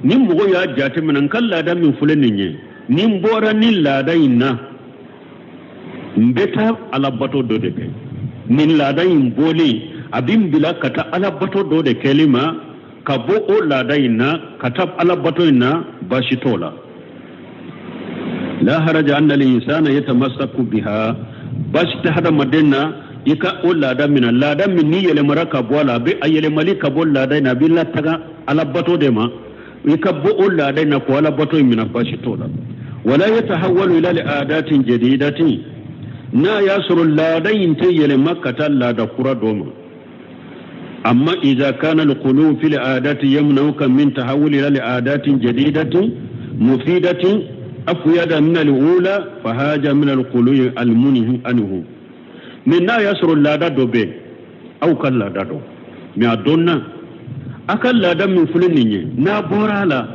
ni mɔgɔ y'a jateminɛ, n ka laada min filɛ nin ye, ni n bɔra ni laada in na, n bɛ taa alabato dɔ de kɛ. Nin laada in bɔlen, a bɛ n bila ka taa alabato dɔ de kɛli ma. Ka bɔ o laada in na ka taa alabato in na, baasi t'o la. La haraja anna al-insana yatamassaku biha, baasi tɛ hadamaden na i ka o laada minɛ. Laada min ni yɛlɛmara ka bɔ a la, a bɛ a yɛlɛmali ka bɔ laada in na, a b'i lataga alabato de ma. I ka bɔ o laada in na k'o alabato in minɛ, baasi t'o la. Wala yatahawwalu ila al-adatin jadidatin, n'a y'a sɔrɔ laada in tɛ yɛlɛma ka taa laada kura dɔ ma. Amma idha kana al-ghulu fi al-adati yamna'uka min tahawul ila al-adatin jadidatin mufidatin afyada min al-ula fa haja min al-ghulu al-munhi anhu. Mais n'a y'a sɔrɔ laada dɔ bɛ aw ka laada dɔ, mais a dɔnna a ka laada min filɛ nin ye, n'a bɔra a la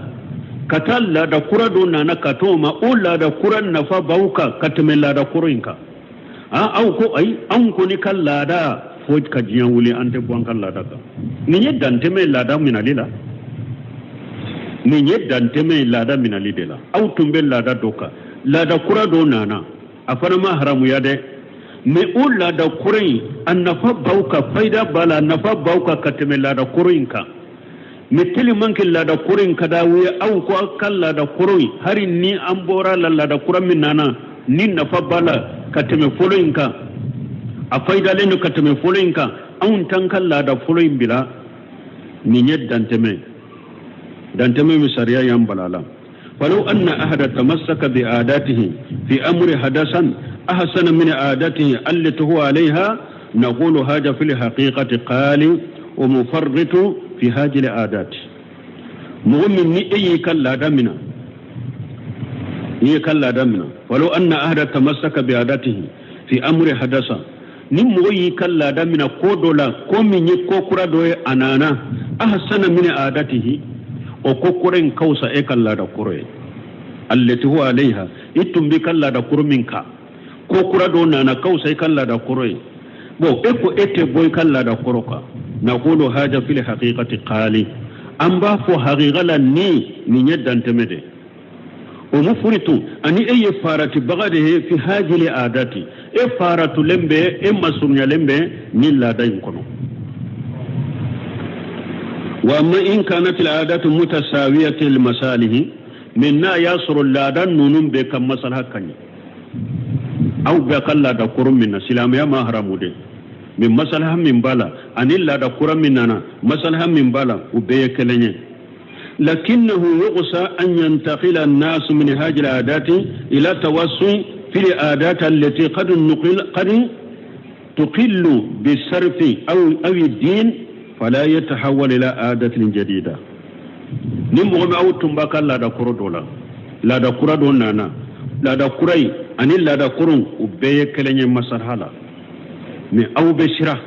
ka taa laada kura dɔ nana ka t'o ma, o laada kura nafa b'aw kan ka tɛmɛ laada kɔrɔ in kan. Aw ko ayi, anw kɔni ka laada fo ka diɲɛ wuli, an tɛ bɔ an ka laada kan. Nin ye dantɛmɛ laada minali la, nin ye dantɛmɛ laada minali de la. Aw tun bɛ laada dɔ kan, laada kura dɔ nana, a fana ma haramuya dɛ, mais o laada kura in a nafa b'aw kan, fayida b'a la, a nafa b'aw kan ka tɛmɛ laada kɔrɔ in kan. Mais tellement que laada kɔrɔ in ka d'aw ye, aw ko aw ka laada kɔrɔ in, hali ni an bɔra la, laada kura min nana ni nafa b'a la ka tɛmɛ fɔlɔ in kan, a fayidalen don ka tɛmɛ fɔlɔ in kan, anw t'an ka laada fɔlɔ in bila. Nin ye dantɛmɛ, dantɛmɛ min sariya y'an bala la. Falaw anna ahada tamassaka bi adatihi fi amri hadasan ahsana min adatihi allati huwa alayha, naqulu haja fil haqiqati qali wa mufarritu fi hadhihi al-adati. Mɔgɔ min ni e y'i ka laada minɛ, n'i y'i ka laada minɛ, walaw anna ahada tamassaka bi adatihi fi amri hadasa, ni mɔgɔ y'i ka laada minɛ ko dɔ la, ko min ye ko kura dɔ ye, a nana ahsana min adatihi, o ko kura in ka fisa e ka laada kɔrɔ ye, allati huwa alayha, i tun b'i ka laada kɔrɔ min kan, ko kura dɔ nana ka fisa i ka laada kɔrɔ ye. Bon, e ko e tɛ bɔ i ka laada kɔrɔ kan, naqulu haja fil haqiqati qali, an b'a fɔ haqiqa la ni nin ye dantɛmɛ de. O mufuritu, ani e ye faratibaga de ye, fi hajili adati, e faratulen bɛ, e masurunyalen bɛ ni laada in kɔnɔ. Wa amma in kanat al adatu mutasawiyati al masalihi, mais n'a y'a sɔrɔ laada ninnu bɛɛ ka masalaha ka ɲi, aw bɛɛ ka laada kɔrɔ min na, silamɛya ma haramu dɛ, mais masalaha min b'a la ani laada kura min nana, masalaha min b'a la, u bɛɛ ye kelen ye. Lakinnahu yughsa an yantakila an-nasu min hadhihi al-adati ila tawassu fi al-adati allati qad nuqil qad tuqillu bisarfi aw ad-din fala yatahawwal ila adatin jadida. Ni mɔgɔ min aw tun b'a ka laada kɔrɔ dɔ la, laada kura dɔ nana, laada kura in ani laada kɔrɔ u bɛɛ ye kelen ye masalaha la, mais aw bɛ siran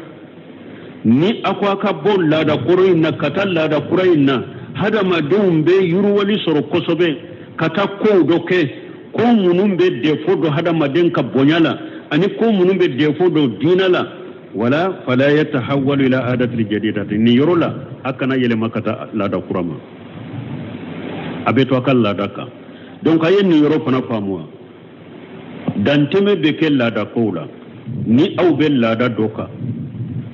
ni aw ko aw ka bɔ laada kɔrɔ in na ka taa laada kura in na, hadamadenw bɛ yiriwali sɔrɔ kosɛbɛ ka taa kow dɔ kɛ, ko minnu bɛ défaut don hadamaden ka bonya la ani ko minnu bɛ défaut don diinɛ la. Wala fala yatahawwalu ila adatil jadidati, nin yɔrɔ la a kana yɛlɛma ka taa laada kura ma, a bɛ to a ka laada kan. Donc a ye nin yɔrɔ fana faamu wa, dantɛmɛ bɛ kɛ laada kow la. Ni aw bɛ laada dɔ kan,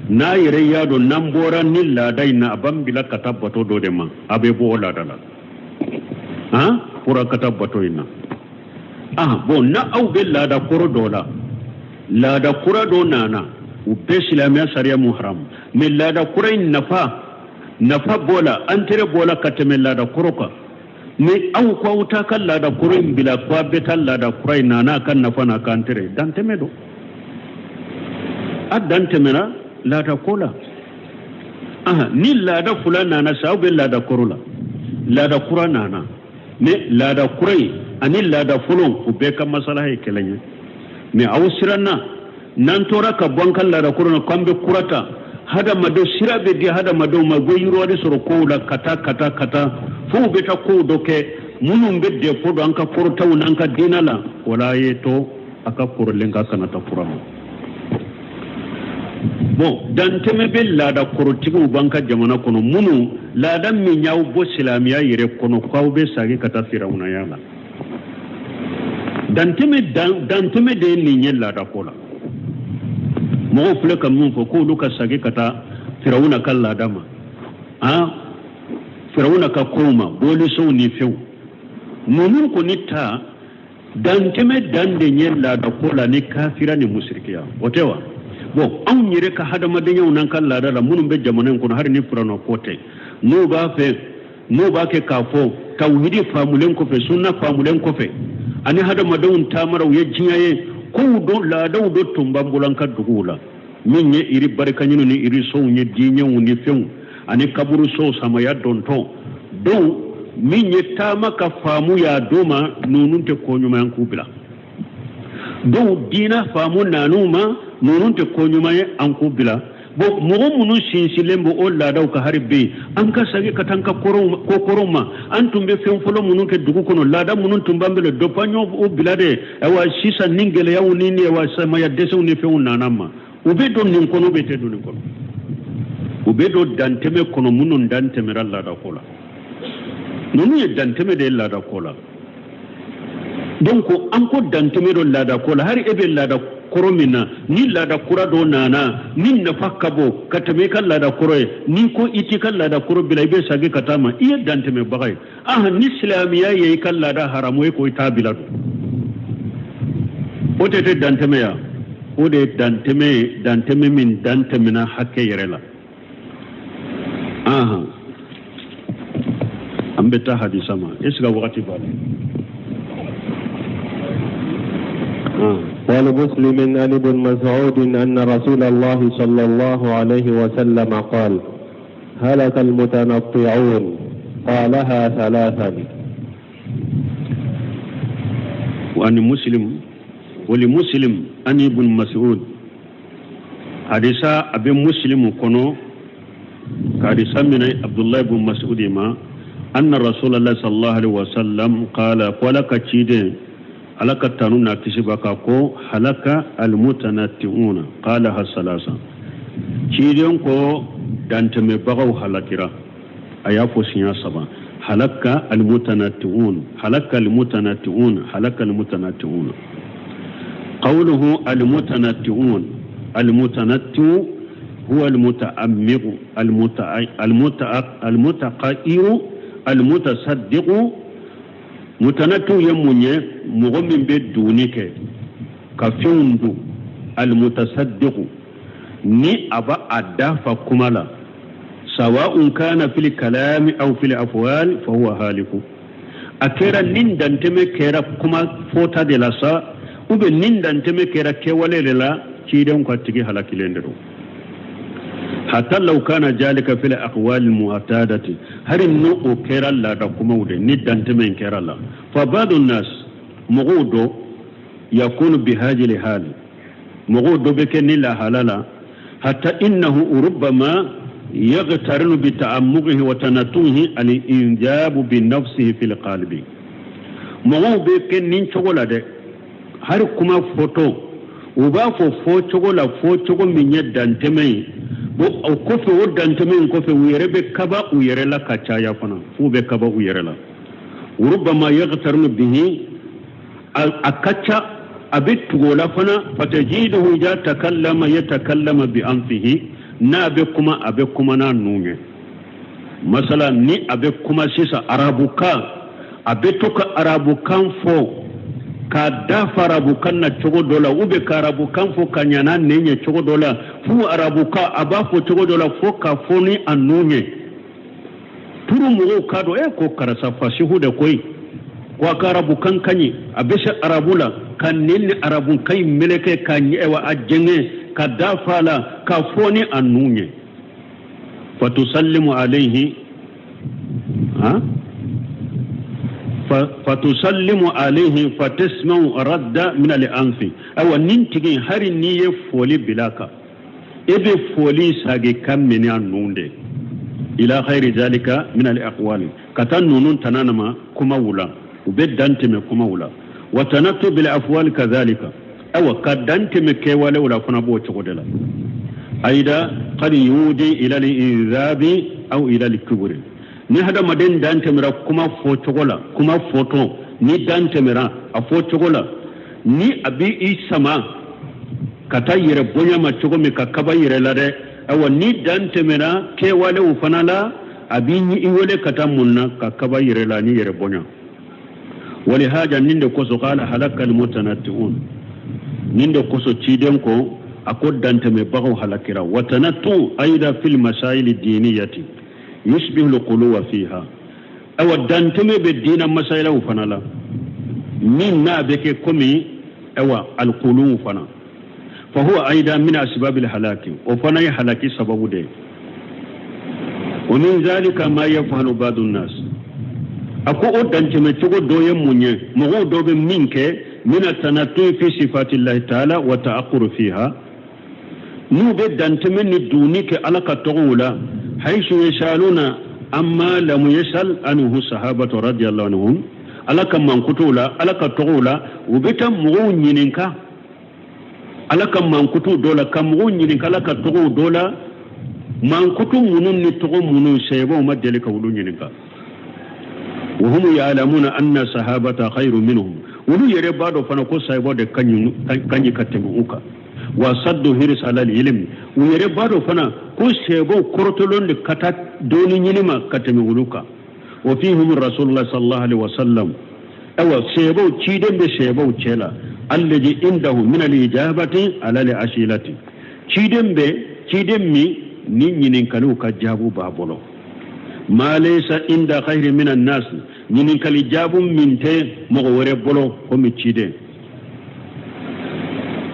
n'a yɛrɛ y'a dɔn n'an bɔra ni laada in na, a b'an bila ka taa bato dɔ de ma, a bɛ bɔ o laada la han pour ka taa bato in na. Ah bon, na aw bɛ laada kɔrɔ dɔ la, laada kura dɔ nana, u bɛɛ silamɛya sariya mu haramu, mais laada kura in nafa b'o la, intérêt b'o la ka tɛmɛ laada kɔrɔ kan. Ni aw ko aw t'a ka laada kɔrɔ in bila ko a bɛ taa laada kura in na n'a ka nafa n'a ka intérêt, dantɛmɛ don, a dan tɛmɛna laada ko la. Ni laada fila nana sa, aw bɛ laada kɔrɔ la. Laada kura nana, mais laada kura in ani laada fɔlɔ, u bɛɛ ka masala ye kelen ye. Mais aw siranna n'an tora ka bɔ an ka laada kɔrɔ na k'an bɛ kura ta, hadamadenw sira bɛ di hadamadenw ma, u bɛ yiriwali sɔrɔ kow la ka taa ka taa ka taa fo u bɛ taa kow dɔ kɛ minnu bɛ défaut don an ka kɔrɔtaw n'an ka diinɛ la. O la, a ye to a ka kɔrɔlen kan, kana taa kura ma. Bon, dantɛmɛ bɛ laada kɔrɔtigiw b'an ka jamana kɔnɔ, minnu laada min y'aw bɔ silamɛya yɛrɛ kɔnɔ k'aw bɛ sagin ka taa firawunaya la. Dantɛmɛ, dantɛmɛ de ye nin ye laada ko la. Mɔgɔw filɛ ka min fɔ k'olu ka sagin ka taa firawuna ka laada ma, han, firawuna ka kow ma, bolisow ni fɛnw ninnu kɔni ta. Dantɛmɛ dan de ye laada ko la ni kafira ni musirikiya, o tɛ wa? Bon, anw yɛrɛ ka hadamadenyaw n'an ka laada la, minnu bɛ jamana in kɔnɔ, hali ni firawuna ko tɛ, n'u b'a fɛ, n'u b'a kɛ k'a fɔ tawhidi faamulen kɔfɛ, sunna faamulen kɔfɛ, ani hadamadenw taamara u ye diɲɛ ye kow dɔ, laadaw dɔ tun b'an bolo an ka duguw la, min ye iri barikaɲiniw ni irisow ye, diinɛw ni fɛnw ani kaburusow samaya dɔntɔn donc min ye taama ka faamu y'a d'o ma, ninnu tɛ ko ɲuman k'u bila. Donc diinɛ faamu nan'u ma, ninnu tɛ ko ɲuman ye an k'u bila. Bon, mɔgɔ minnu sinsinlen bɛ o laadaw kan hari bɛ yen, an ka segin ka taa an ka ko kɔrɔw ma. An tun bɛ fɛn fɔlɔ minnu kɛ dugu kɔnɔ, laada minnu tun b'an bolo dɔ, an y'o bila dɛ. Ayiwa, sisan ni gɛlɛyaw ni ayiwa samaya dɛsɛw ni fɛnw nana ma, u bɛ don nin kɔnɔ, u bɛ tɛ don nin kɔnɔ, u bɛ don dantɛmɛ kɔnɔ. Minnu dan tɛmɛra laadako la, ninnu ye dantɛmɛ de ye laadako la. Donc an ko dantɛmɛ dɔ laadako la, hali e bɛ laada kɔrɔ min na, ni laada kura dɔ nana ni nafa ka bon ka tɛmɛ i ka laada kɔrɔ ye, n'i ko i t'i ka laada kɔrɔ bila, i bɛ segin ka taa ma, i ye dantɛmɛbaga ye. Ahan, ni silamɛya ye i ka laada haramu, e ko i t'a bila dun, o tɛ dantɛmɛ ya? O de ye dantɛmɛ ye, dantɛmɛ min dan tɛmɛna hakɛ yɛrɛ la. Ahan, an bɛ taa hadisa ma. Est ce que wagati b'a la? ولمسلم عن ابن مسعود أن رسول الله صلى الله عليه وسلم قال: هلك المتنطعون. قالها ثلاثا. وعن مسلم، ولمسلم عن ابن مسعود، hadisa a bɛ Muslimu kɔnɔ, ka hadisa minɛ Abdullahi ibn Mas'ud ma, anna Rasulallah sallallahu alaihi wasallam qala, ko Ala ka ciden, Ala ka tanu n'a kisi b'a kan, ko halaka almutanatti'una. Qalaha salasa. Ciden ko dantɛmɛbagaw halakira. A y'a fɔ siɲɛ saba: halaka almutanatti'un, halaka almutanatti'un, halaka almutanatti'un. Qawluhu almutanatti'un, المتنطع هو المتعمق المتقائر المتصدق. متنطع ye mun ye? Mɔgɔ min bɛ donni kɛ ka fɛnw dun. المتصدق, ni a b'a a dafa kuma la, سواء كان في الكلام أو في الأفعال فهو هالك. A kɛra nin dantɛmɛ kɛra kuma fɔta de la sa, ou bien nin dantɛmɛ kɛra kɛwale de la, cidenw ka tigi halakilen de don. حتى لو كان ذلك في الأقوال المعتادة, hari n'o o kɛra laada kumaw de, ni dantɛmɛ kɛra la. فبعض الناس, mɔgɔw dɔ, يكون بهذه الحال, mɔgɔw dɔ bɛ kɛ ni lahala la, حتى إنه ربما يقترن بتعمقه وتنطعه الإعجاب بنفسه في القلب. Mɔgɔw bɛ kɛ nin cogo la dɛ, hari kuma fɔtɔ u b'a fɔ fɔ cogo la, fɔ cogo min ye dantɛmɛ ye. Bon, o kɔfɛ, o dantɛmɛ in kɔfɛ, u yɛrɛ bɛ kaba u yɛrɛ la ka caya fana, f'u bɛ kaba u yɛrɛ la. ربما يقترن به, a ka ca a bɛ tugu o la fana. فتجده إذا تكلم يتكلم بأنفه, n'a bɛ kuma, a bɛ kuma n'a nun ye. Masala, ni a bɛ kuma sisan arabukan, a bɛ to ka arabukan fɔ k'a dafa arabukan na cogo dɔ la, ou bien ka arabukan fɔ ka ɲa n'a nɛn ye cogo dɔ la, fo arabukan a b'a fɔ cogo dɔ la fo k'a fɔ ni a nun ye turu mɔgɔw k'a dɔn e ko karisa fasihu de koyi, ko a ka arabukan ka ɲi, a bɛ se arabu la, ka nɛn ni arabukan in meleke ka ɲɛ a jɛngɛ ka dafa la k'a fɔ ni a nun ye. فتسلم عليه, ha. Fatusallimu alayhi fatasma'u radda min al-anfi. Awa nin tigi hari n'i ye foli bila kan, e bɛ foli sagi kan minɛ a nun de. Ila ghayri zalika min al-aqwali, ka taa ninnu tana ma kumaw la, u bɛ dan tɛmɛ kumaw la. Wa tanattu bil afwali kadhalika, awa ka dan tɛmɛ kɛwalew la fana b'o cogo de la. Ayida qad yudi ila al-inzabi aw ila al-kibri. Ni hadamaden dan tɛmɛra kuma fɔcogo la, kuma fɔtɔ ni dan tɛmɛra a fɔcogo la, ni a bɛ i sama ka taa yɛrɛ bonya ma cogo min, ka kaba yɛrɛ la dɛ. Awa ni dan tɛmɛra kɛwalew fana la, a b'i wele ka taa mun na? Ka kaba yɛrɛ la ni yɛrɛ bonya. Walihaja, nin de kosɔn qala halaka almutanatti'un, nin de kosɔn ciden ko a ko dantɛmɛbagaw halakira. Wa tanattu ayida fil masaili diniyati yushbihu alquluwa fiha. Awa dantɛmɛ bɛ diina masailaw fana la, min n'a bɛ kɛ komi awa alquluw fana. Fahuwa ayida min asbabil halaki, o fana ye halaki sababu de ye. Wa min zalika ma yafalu ba'du nas. A ko o dantɛmɛ cogo dɔ ye mun ye? Mɔgɔw dɔ bɛ min kɛ mina tanattu fi sifatillahi taala wa ta'aqquru fiha, n'u bɛ dantɛmɛ ni donni kɛ Ala ka tɔgɔw la. Haisu yasaluna amma lam yasal anhu sahabatu radiyallahu anhum. Ala ka mankutuw la, Ala ka tɔgɔw la, u bɛ taa mɔgɔw ɲininka Ala ka mankutu dɔ la, ka mɔgɔw ɲininka Ala ka tɔgɔw dɔ la, mankutu minnu ni tɔgɔ minnu sahabaw ma deli ka olu ɲininka. Wa hum ya'lamuna anna sahabata khayru minhum, olu yɛrɛ b'a dɔn fana ko sahabaw de ka ɲi ka tɛmɛ u kan. Wa saddu hirs ala ilm, u yɛrɛ b'a dɔn fana ko sahabaw kɔrɔtɔlen de ka taa dɔnni ɲini ma ka tɛmɛ olu kan. Wa fihim rasulullah sallallahu alaihi wasallam, awa sahabaw ciden bɛ sahabaw cɛ la, alladhi indahu min al-ijabati ala al-ashilati, ciden bɛ ciden min ni ɲininkaliw ka jaabu b'a bolo. Ma laysa inda khayri min an-nas, ɲininkali jaabu min tɛ mɔgɔ wɛrɛ bolo komi ciden.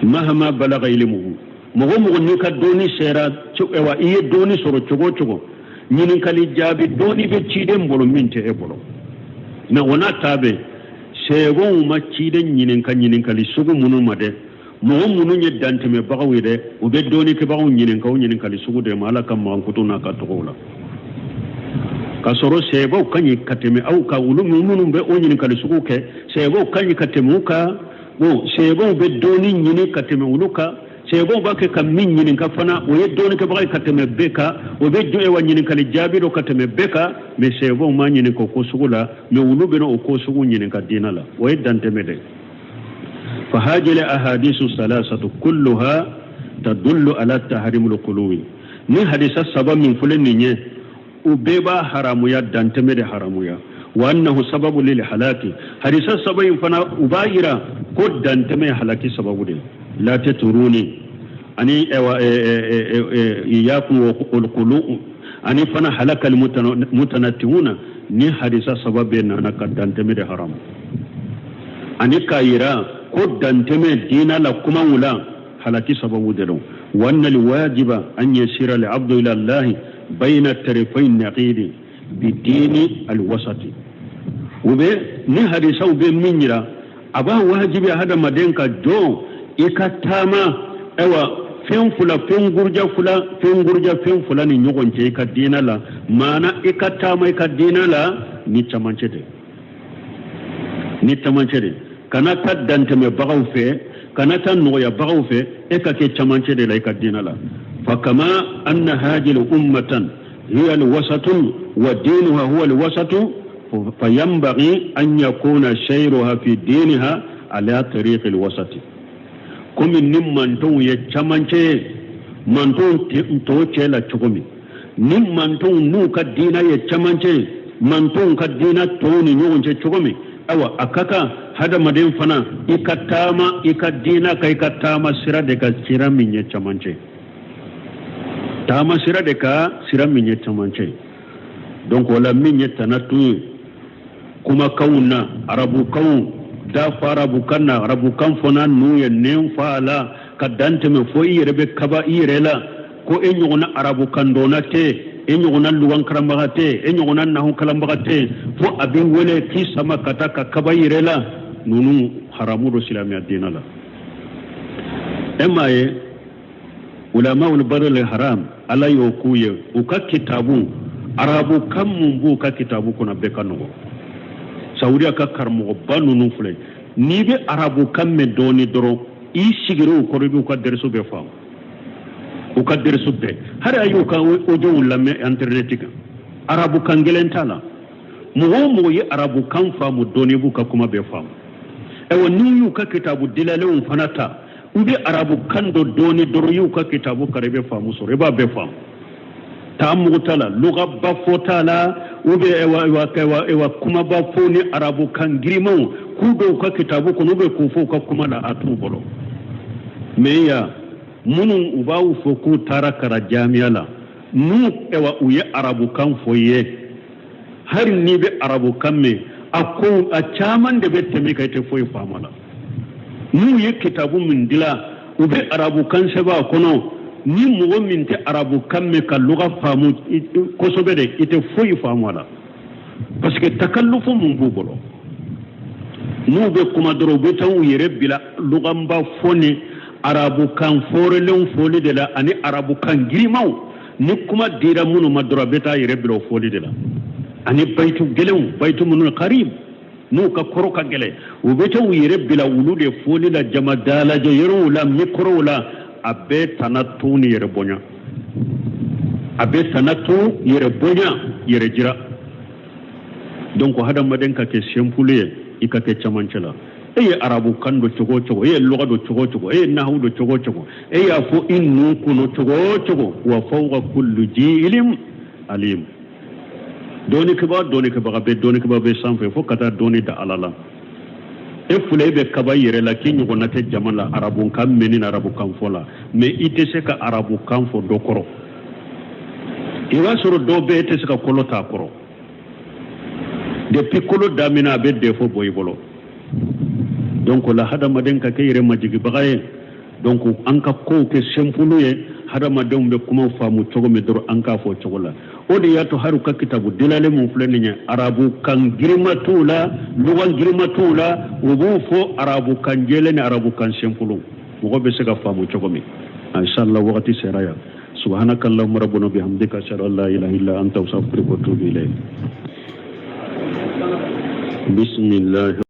Mahama balaga ilmuhu, mɔgɔ mɔgɔ n'i ka dɔnni sera, awa i ye dɔnni sɔrɔ cogo o cogo, ɲininkali jaabi dɔnni bɛ ciden bolo min tɛ e bolo. Mɛ o n'a ta bɛɛ, sahabaw ma ciden ɲininka ɲininkali sugu minnu ma dɛ, mɔgɔ minnu ye dantɛmɛbagaw ye dɛ, u bɛ dɔnnikɛbagaw ɲininka o ɲininkali sugu de ma Ala ka mankutu n'a ka tɔgɔw la. K'a sɔrɔ sahabaw ka ɲi ka tɛmɛ aw kan, olu minnu bɛ o ɲininkali sugu kɛ, sahabaw ka ɲi ka tɛmɛ u kan. Bon, sahabaw bɛ dɔnni ɲini ka tɛmɛ olu kan. Sahabaw b'a kɛ ka min ɲininka fana, o ye dɔnnikɛbaga ye ka tɛmɛ bɛɛ kan, o bɛ jɔ wa ɲininkali jaabi dɔ ka tɛmɛ bɛɛ kan. Mɛ sahabaw ma ɲininka o ko sugu la, mɛ olu bɛna o ko sugu ɲininka diinɛ la, o ye dantɛmɛ dɛ. Fa hajil ahadisu salasatu kulluha tadullu ala tahrimul quluwi. Ni hadisa saba min filɛ nin ye, u bɛɛ b'a haramuya, dantɛmɛ de haramuya. Wa annahu sababu lil halaki, hadisa saba in fana u b'a yira ko dantɛmɛ ye halaki sababu de. La tatruni ani iyakum wal qulu ani fana halakal mutanatti'una. Ni hadisa saba bɛɛ nana ka dantɛmɛ de haramu ani k'a yira ko dantɛmɛ diinɛ la kumaw la halaki sababu de don. Wa anna alwajiba an yasira al-abdu ila Allah bayna tarifayn naqidi bidini alwasati. U bɛ ni hadisaw bɛ min yira, a b'a wajibi hadamaden ka jɔ i ka taama ayiwa fɛn fila, fɛn guruja fila, fɛn guruja fɛn fila ni ɲɔgɔn cɛ i ka diinɛ la. Maana i ka taama i ka diinɛ la ni camancɛ de, ni camancɛ de, kana taa dantɛmɛbagaw fɛ, kana taa nɔgɔyabagaw fɛ, e ka kɛ camancɛ de la i ka diinɛ la. Fa kama anna hajil ummatan hiya alwasatu wa dinuha huwa alwasatu, fa yanbaghi an yakuna shayruha fi diniha ala tariqi alwasati. Komi ni mantonw ye camancɛ ye mantonw tɔw cɛ la cogo min, ni mantonw n'u ka diinɛ ye camancɛ ye mantonw ka diinɛ tɔw ni ɲɔgɔn cɛ cogo min, ayiwa a ka kan hadamaden fana i ka taama i ka diinɛ kan, i ka taama sira de ka sira min ye camancɛ, taama sira de ka sira min ye camancɛ. Donc o la min ye tanatu ye kumakanw na, arabukanw da fɔ arabukan na, arabukan fɔ n'a nun ye nɛn fa a la ka dan tɛmɛ fo i yɛrɛ bɛ kaba i yɛrɛ la ko e ɲɔgɔnna arabukan dɔnna tɛ. e ɲɔgɔnna lugan karanbaga tɛ yen, e ɲɔgɔnna nahu kalanbaga tɛ yen, fo a b'i wele k'i sama ka taa ka kaba i yɛrɛ la. Ninnu haramu don silamɛya diinɛ la. E m'a ye ulamawul badal haram, ala y'o k'u ye u ka kitabu arabu kan mun b'u ka kitabu kɔnɔ bɛɛ ka nɔgɔ. Saudiya ka karamɔgɔba ninnu filɛ, n'i bɛ arabu kan mɛn dɔɔni dɔrɔn, i sigira u kɔrɔ, i b'u ka dɛrisu bɛɛ faamu, u ka dɛrisu bɛɛ. Hali a y'u ka audiow lamɛn internet kan, arabu kan gɛlɛn t'a la. Mɔgɔ o mɔgɔ ye arabu kan faamu dɔɔni, i b'u ka kuma bɛɛ faamu. Ayiwa, n'u y'u ka kitabu dilalenw fana ta, u bɛ arabu kan dɔn dɔɔni dɔrɔn, i y'u ka kitabu kalan, i bɛ faamu sɔrɔ, i b'a bɛɛ faamu. Taa mugu t'a la, lugaba fɔ t'a la, u bɛ ewa ewa ewa kumaba fɔ ni arabu kan girimanw k'u don u ka kitabu kɔnɔ, u bɛ k'u fɔ u ka kuma la, a t'u bolo. Mais yan minnu u b'a fɔ k'u taara karan jamiya la, n'u ewa u ye arabukan fɔ i ye, hali n'i bɛ arabukan mɛn, a ko a caman de bɛ tɛmɛ kan, i tɛ foyi faamu a la. N'u ye kitabu min dilan, u bɛ arabukan sɛbɛn a kɔnɔ, ni mɔgɔ min tɛ arabukan mɛn ka luga faamu kosɛbɛ de, i tɛ foyi faamu a la, parce que takallufu mun b'u bolo. N'u bɛ kuma dɔrɔn, u bɛ taa u yɛrɛ bila luganba fɔ ni arabukan fɔrilenw fɔli de la, ani arabukan girimanw. Ni kuma dira minnu ma dɔrɔn, a bɛ taa yɛrɛ bila o fɔli de la, ani bayitu gɛlɛnw, bayitu minnu karib n'u ka kɔrɔ ka gɛlɛn, u bɛ taa u yɛrɛ bila olu de fɔli la jama dalajɛ yɔrɔw la, mikɔrɔw la. A bɛɛ tana to ni yɛrɛ bonya, a bɛɛ tana to yɛrɛ bonya, yɛrɛ jira. Donc hadamaden ka kɛ simple ye, i ka kɛ camancɛ la. E ye arabukan dɔn cogo o cogo, e ye lɔgɔ dɔn cogo o cogo, e ye nahu dɔn cogo o cogo, e y'a fɔ i nun kɔnɔ cogo o cogo, wa fawqa kulli zi ilim alim. Dɔnnikɛbaa dɔnnikɛbaga bɛ dɔnnikɛbaa bɛ sanfɛ fo ka taa dɔnni da ala la. E filɛ, e bɛ kaba i yɛrɛ la k'i ɲɔgɔnna tɛ jama la arabukan mɛnni na, arabukan fɔ la, mais i tɛ se ka arabukan fɔ dɔ kɔrɔ. I b'a sɔrɔ dɔw bɛ, e tɛ se ka kolo t'a kɔrɔ. Depuis kolo daminɛ, a bɛ défaut bɔ i bolo. Donc la hadamaden ka kɛ yɛrɛ majigibaga ye. Donc an ka kow kɛ simple ye, hadamadenw bɛ kumaw faamu cogo min dɔrɔn, an k'a fɔ cogo la. O de y'a to hali u ka kitabu dilalen mun filɛ nin ye, arabu kan girima t'u la, lugan girima t'u la, u b'u fɔ arabu kan jɛlen ni arabu kan simple, mɔgɔ bɛ se ka faamu cogo min. Inshallah, wagati sera yan. Subhanaka allahumma rabbana bihamdika, ashhadu an la ilaha illa anta, astaghfiruka wa atubu ilayk. Bismillah.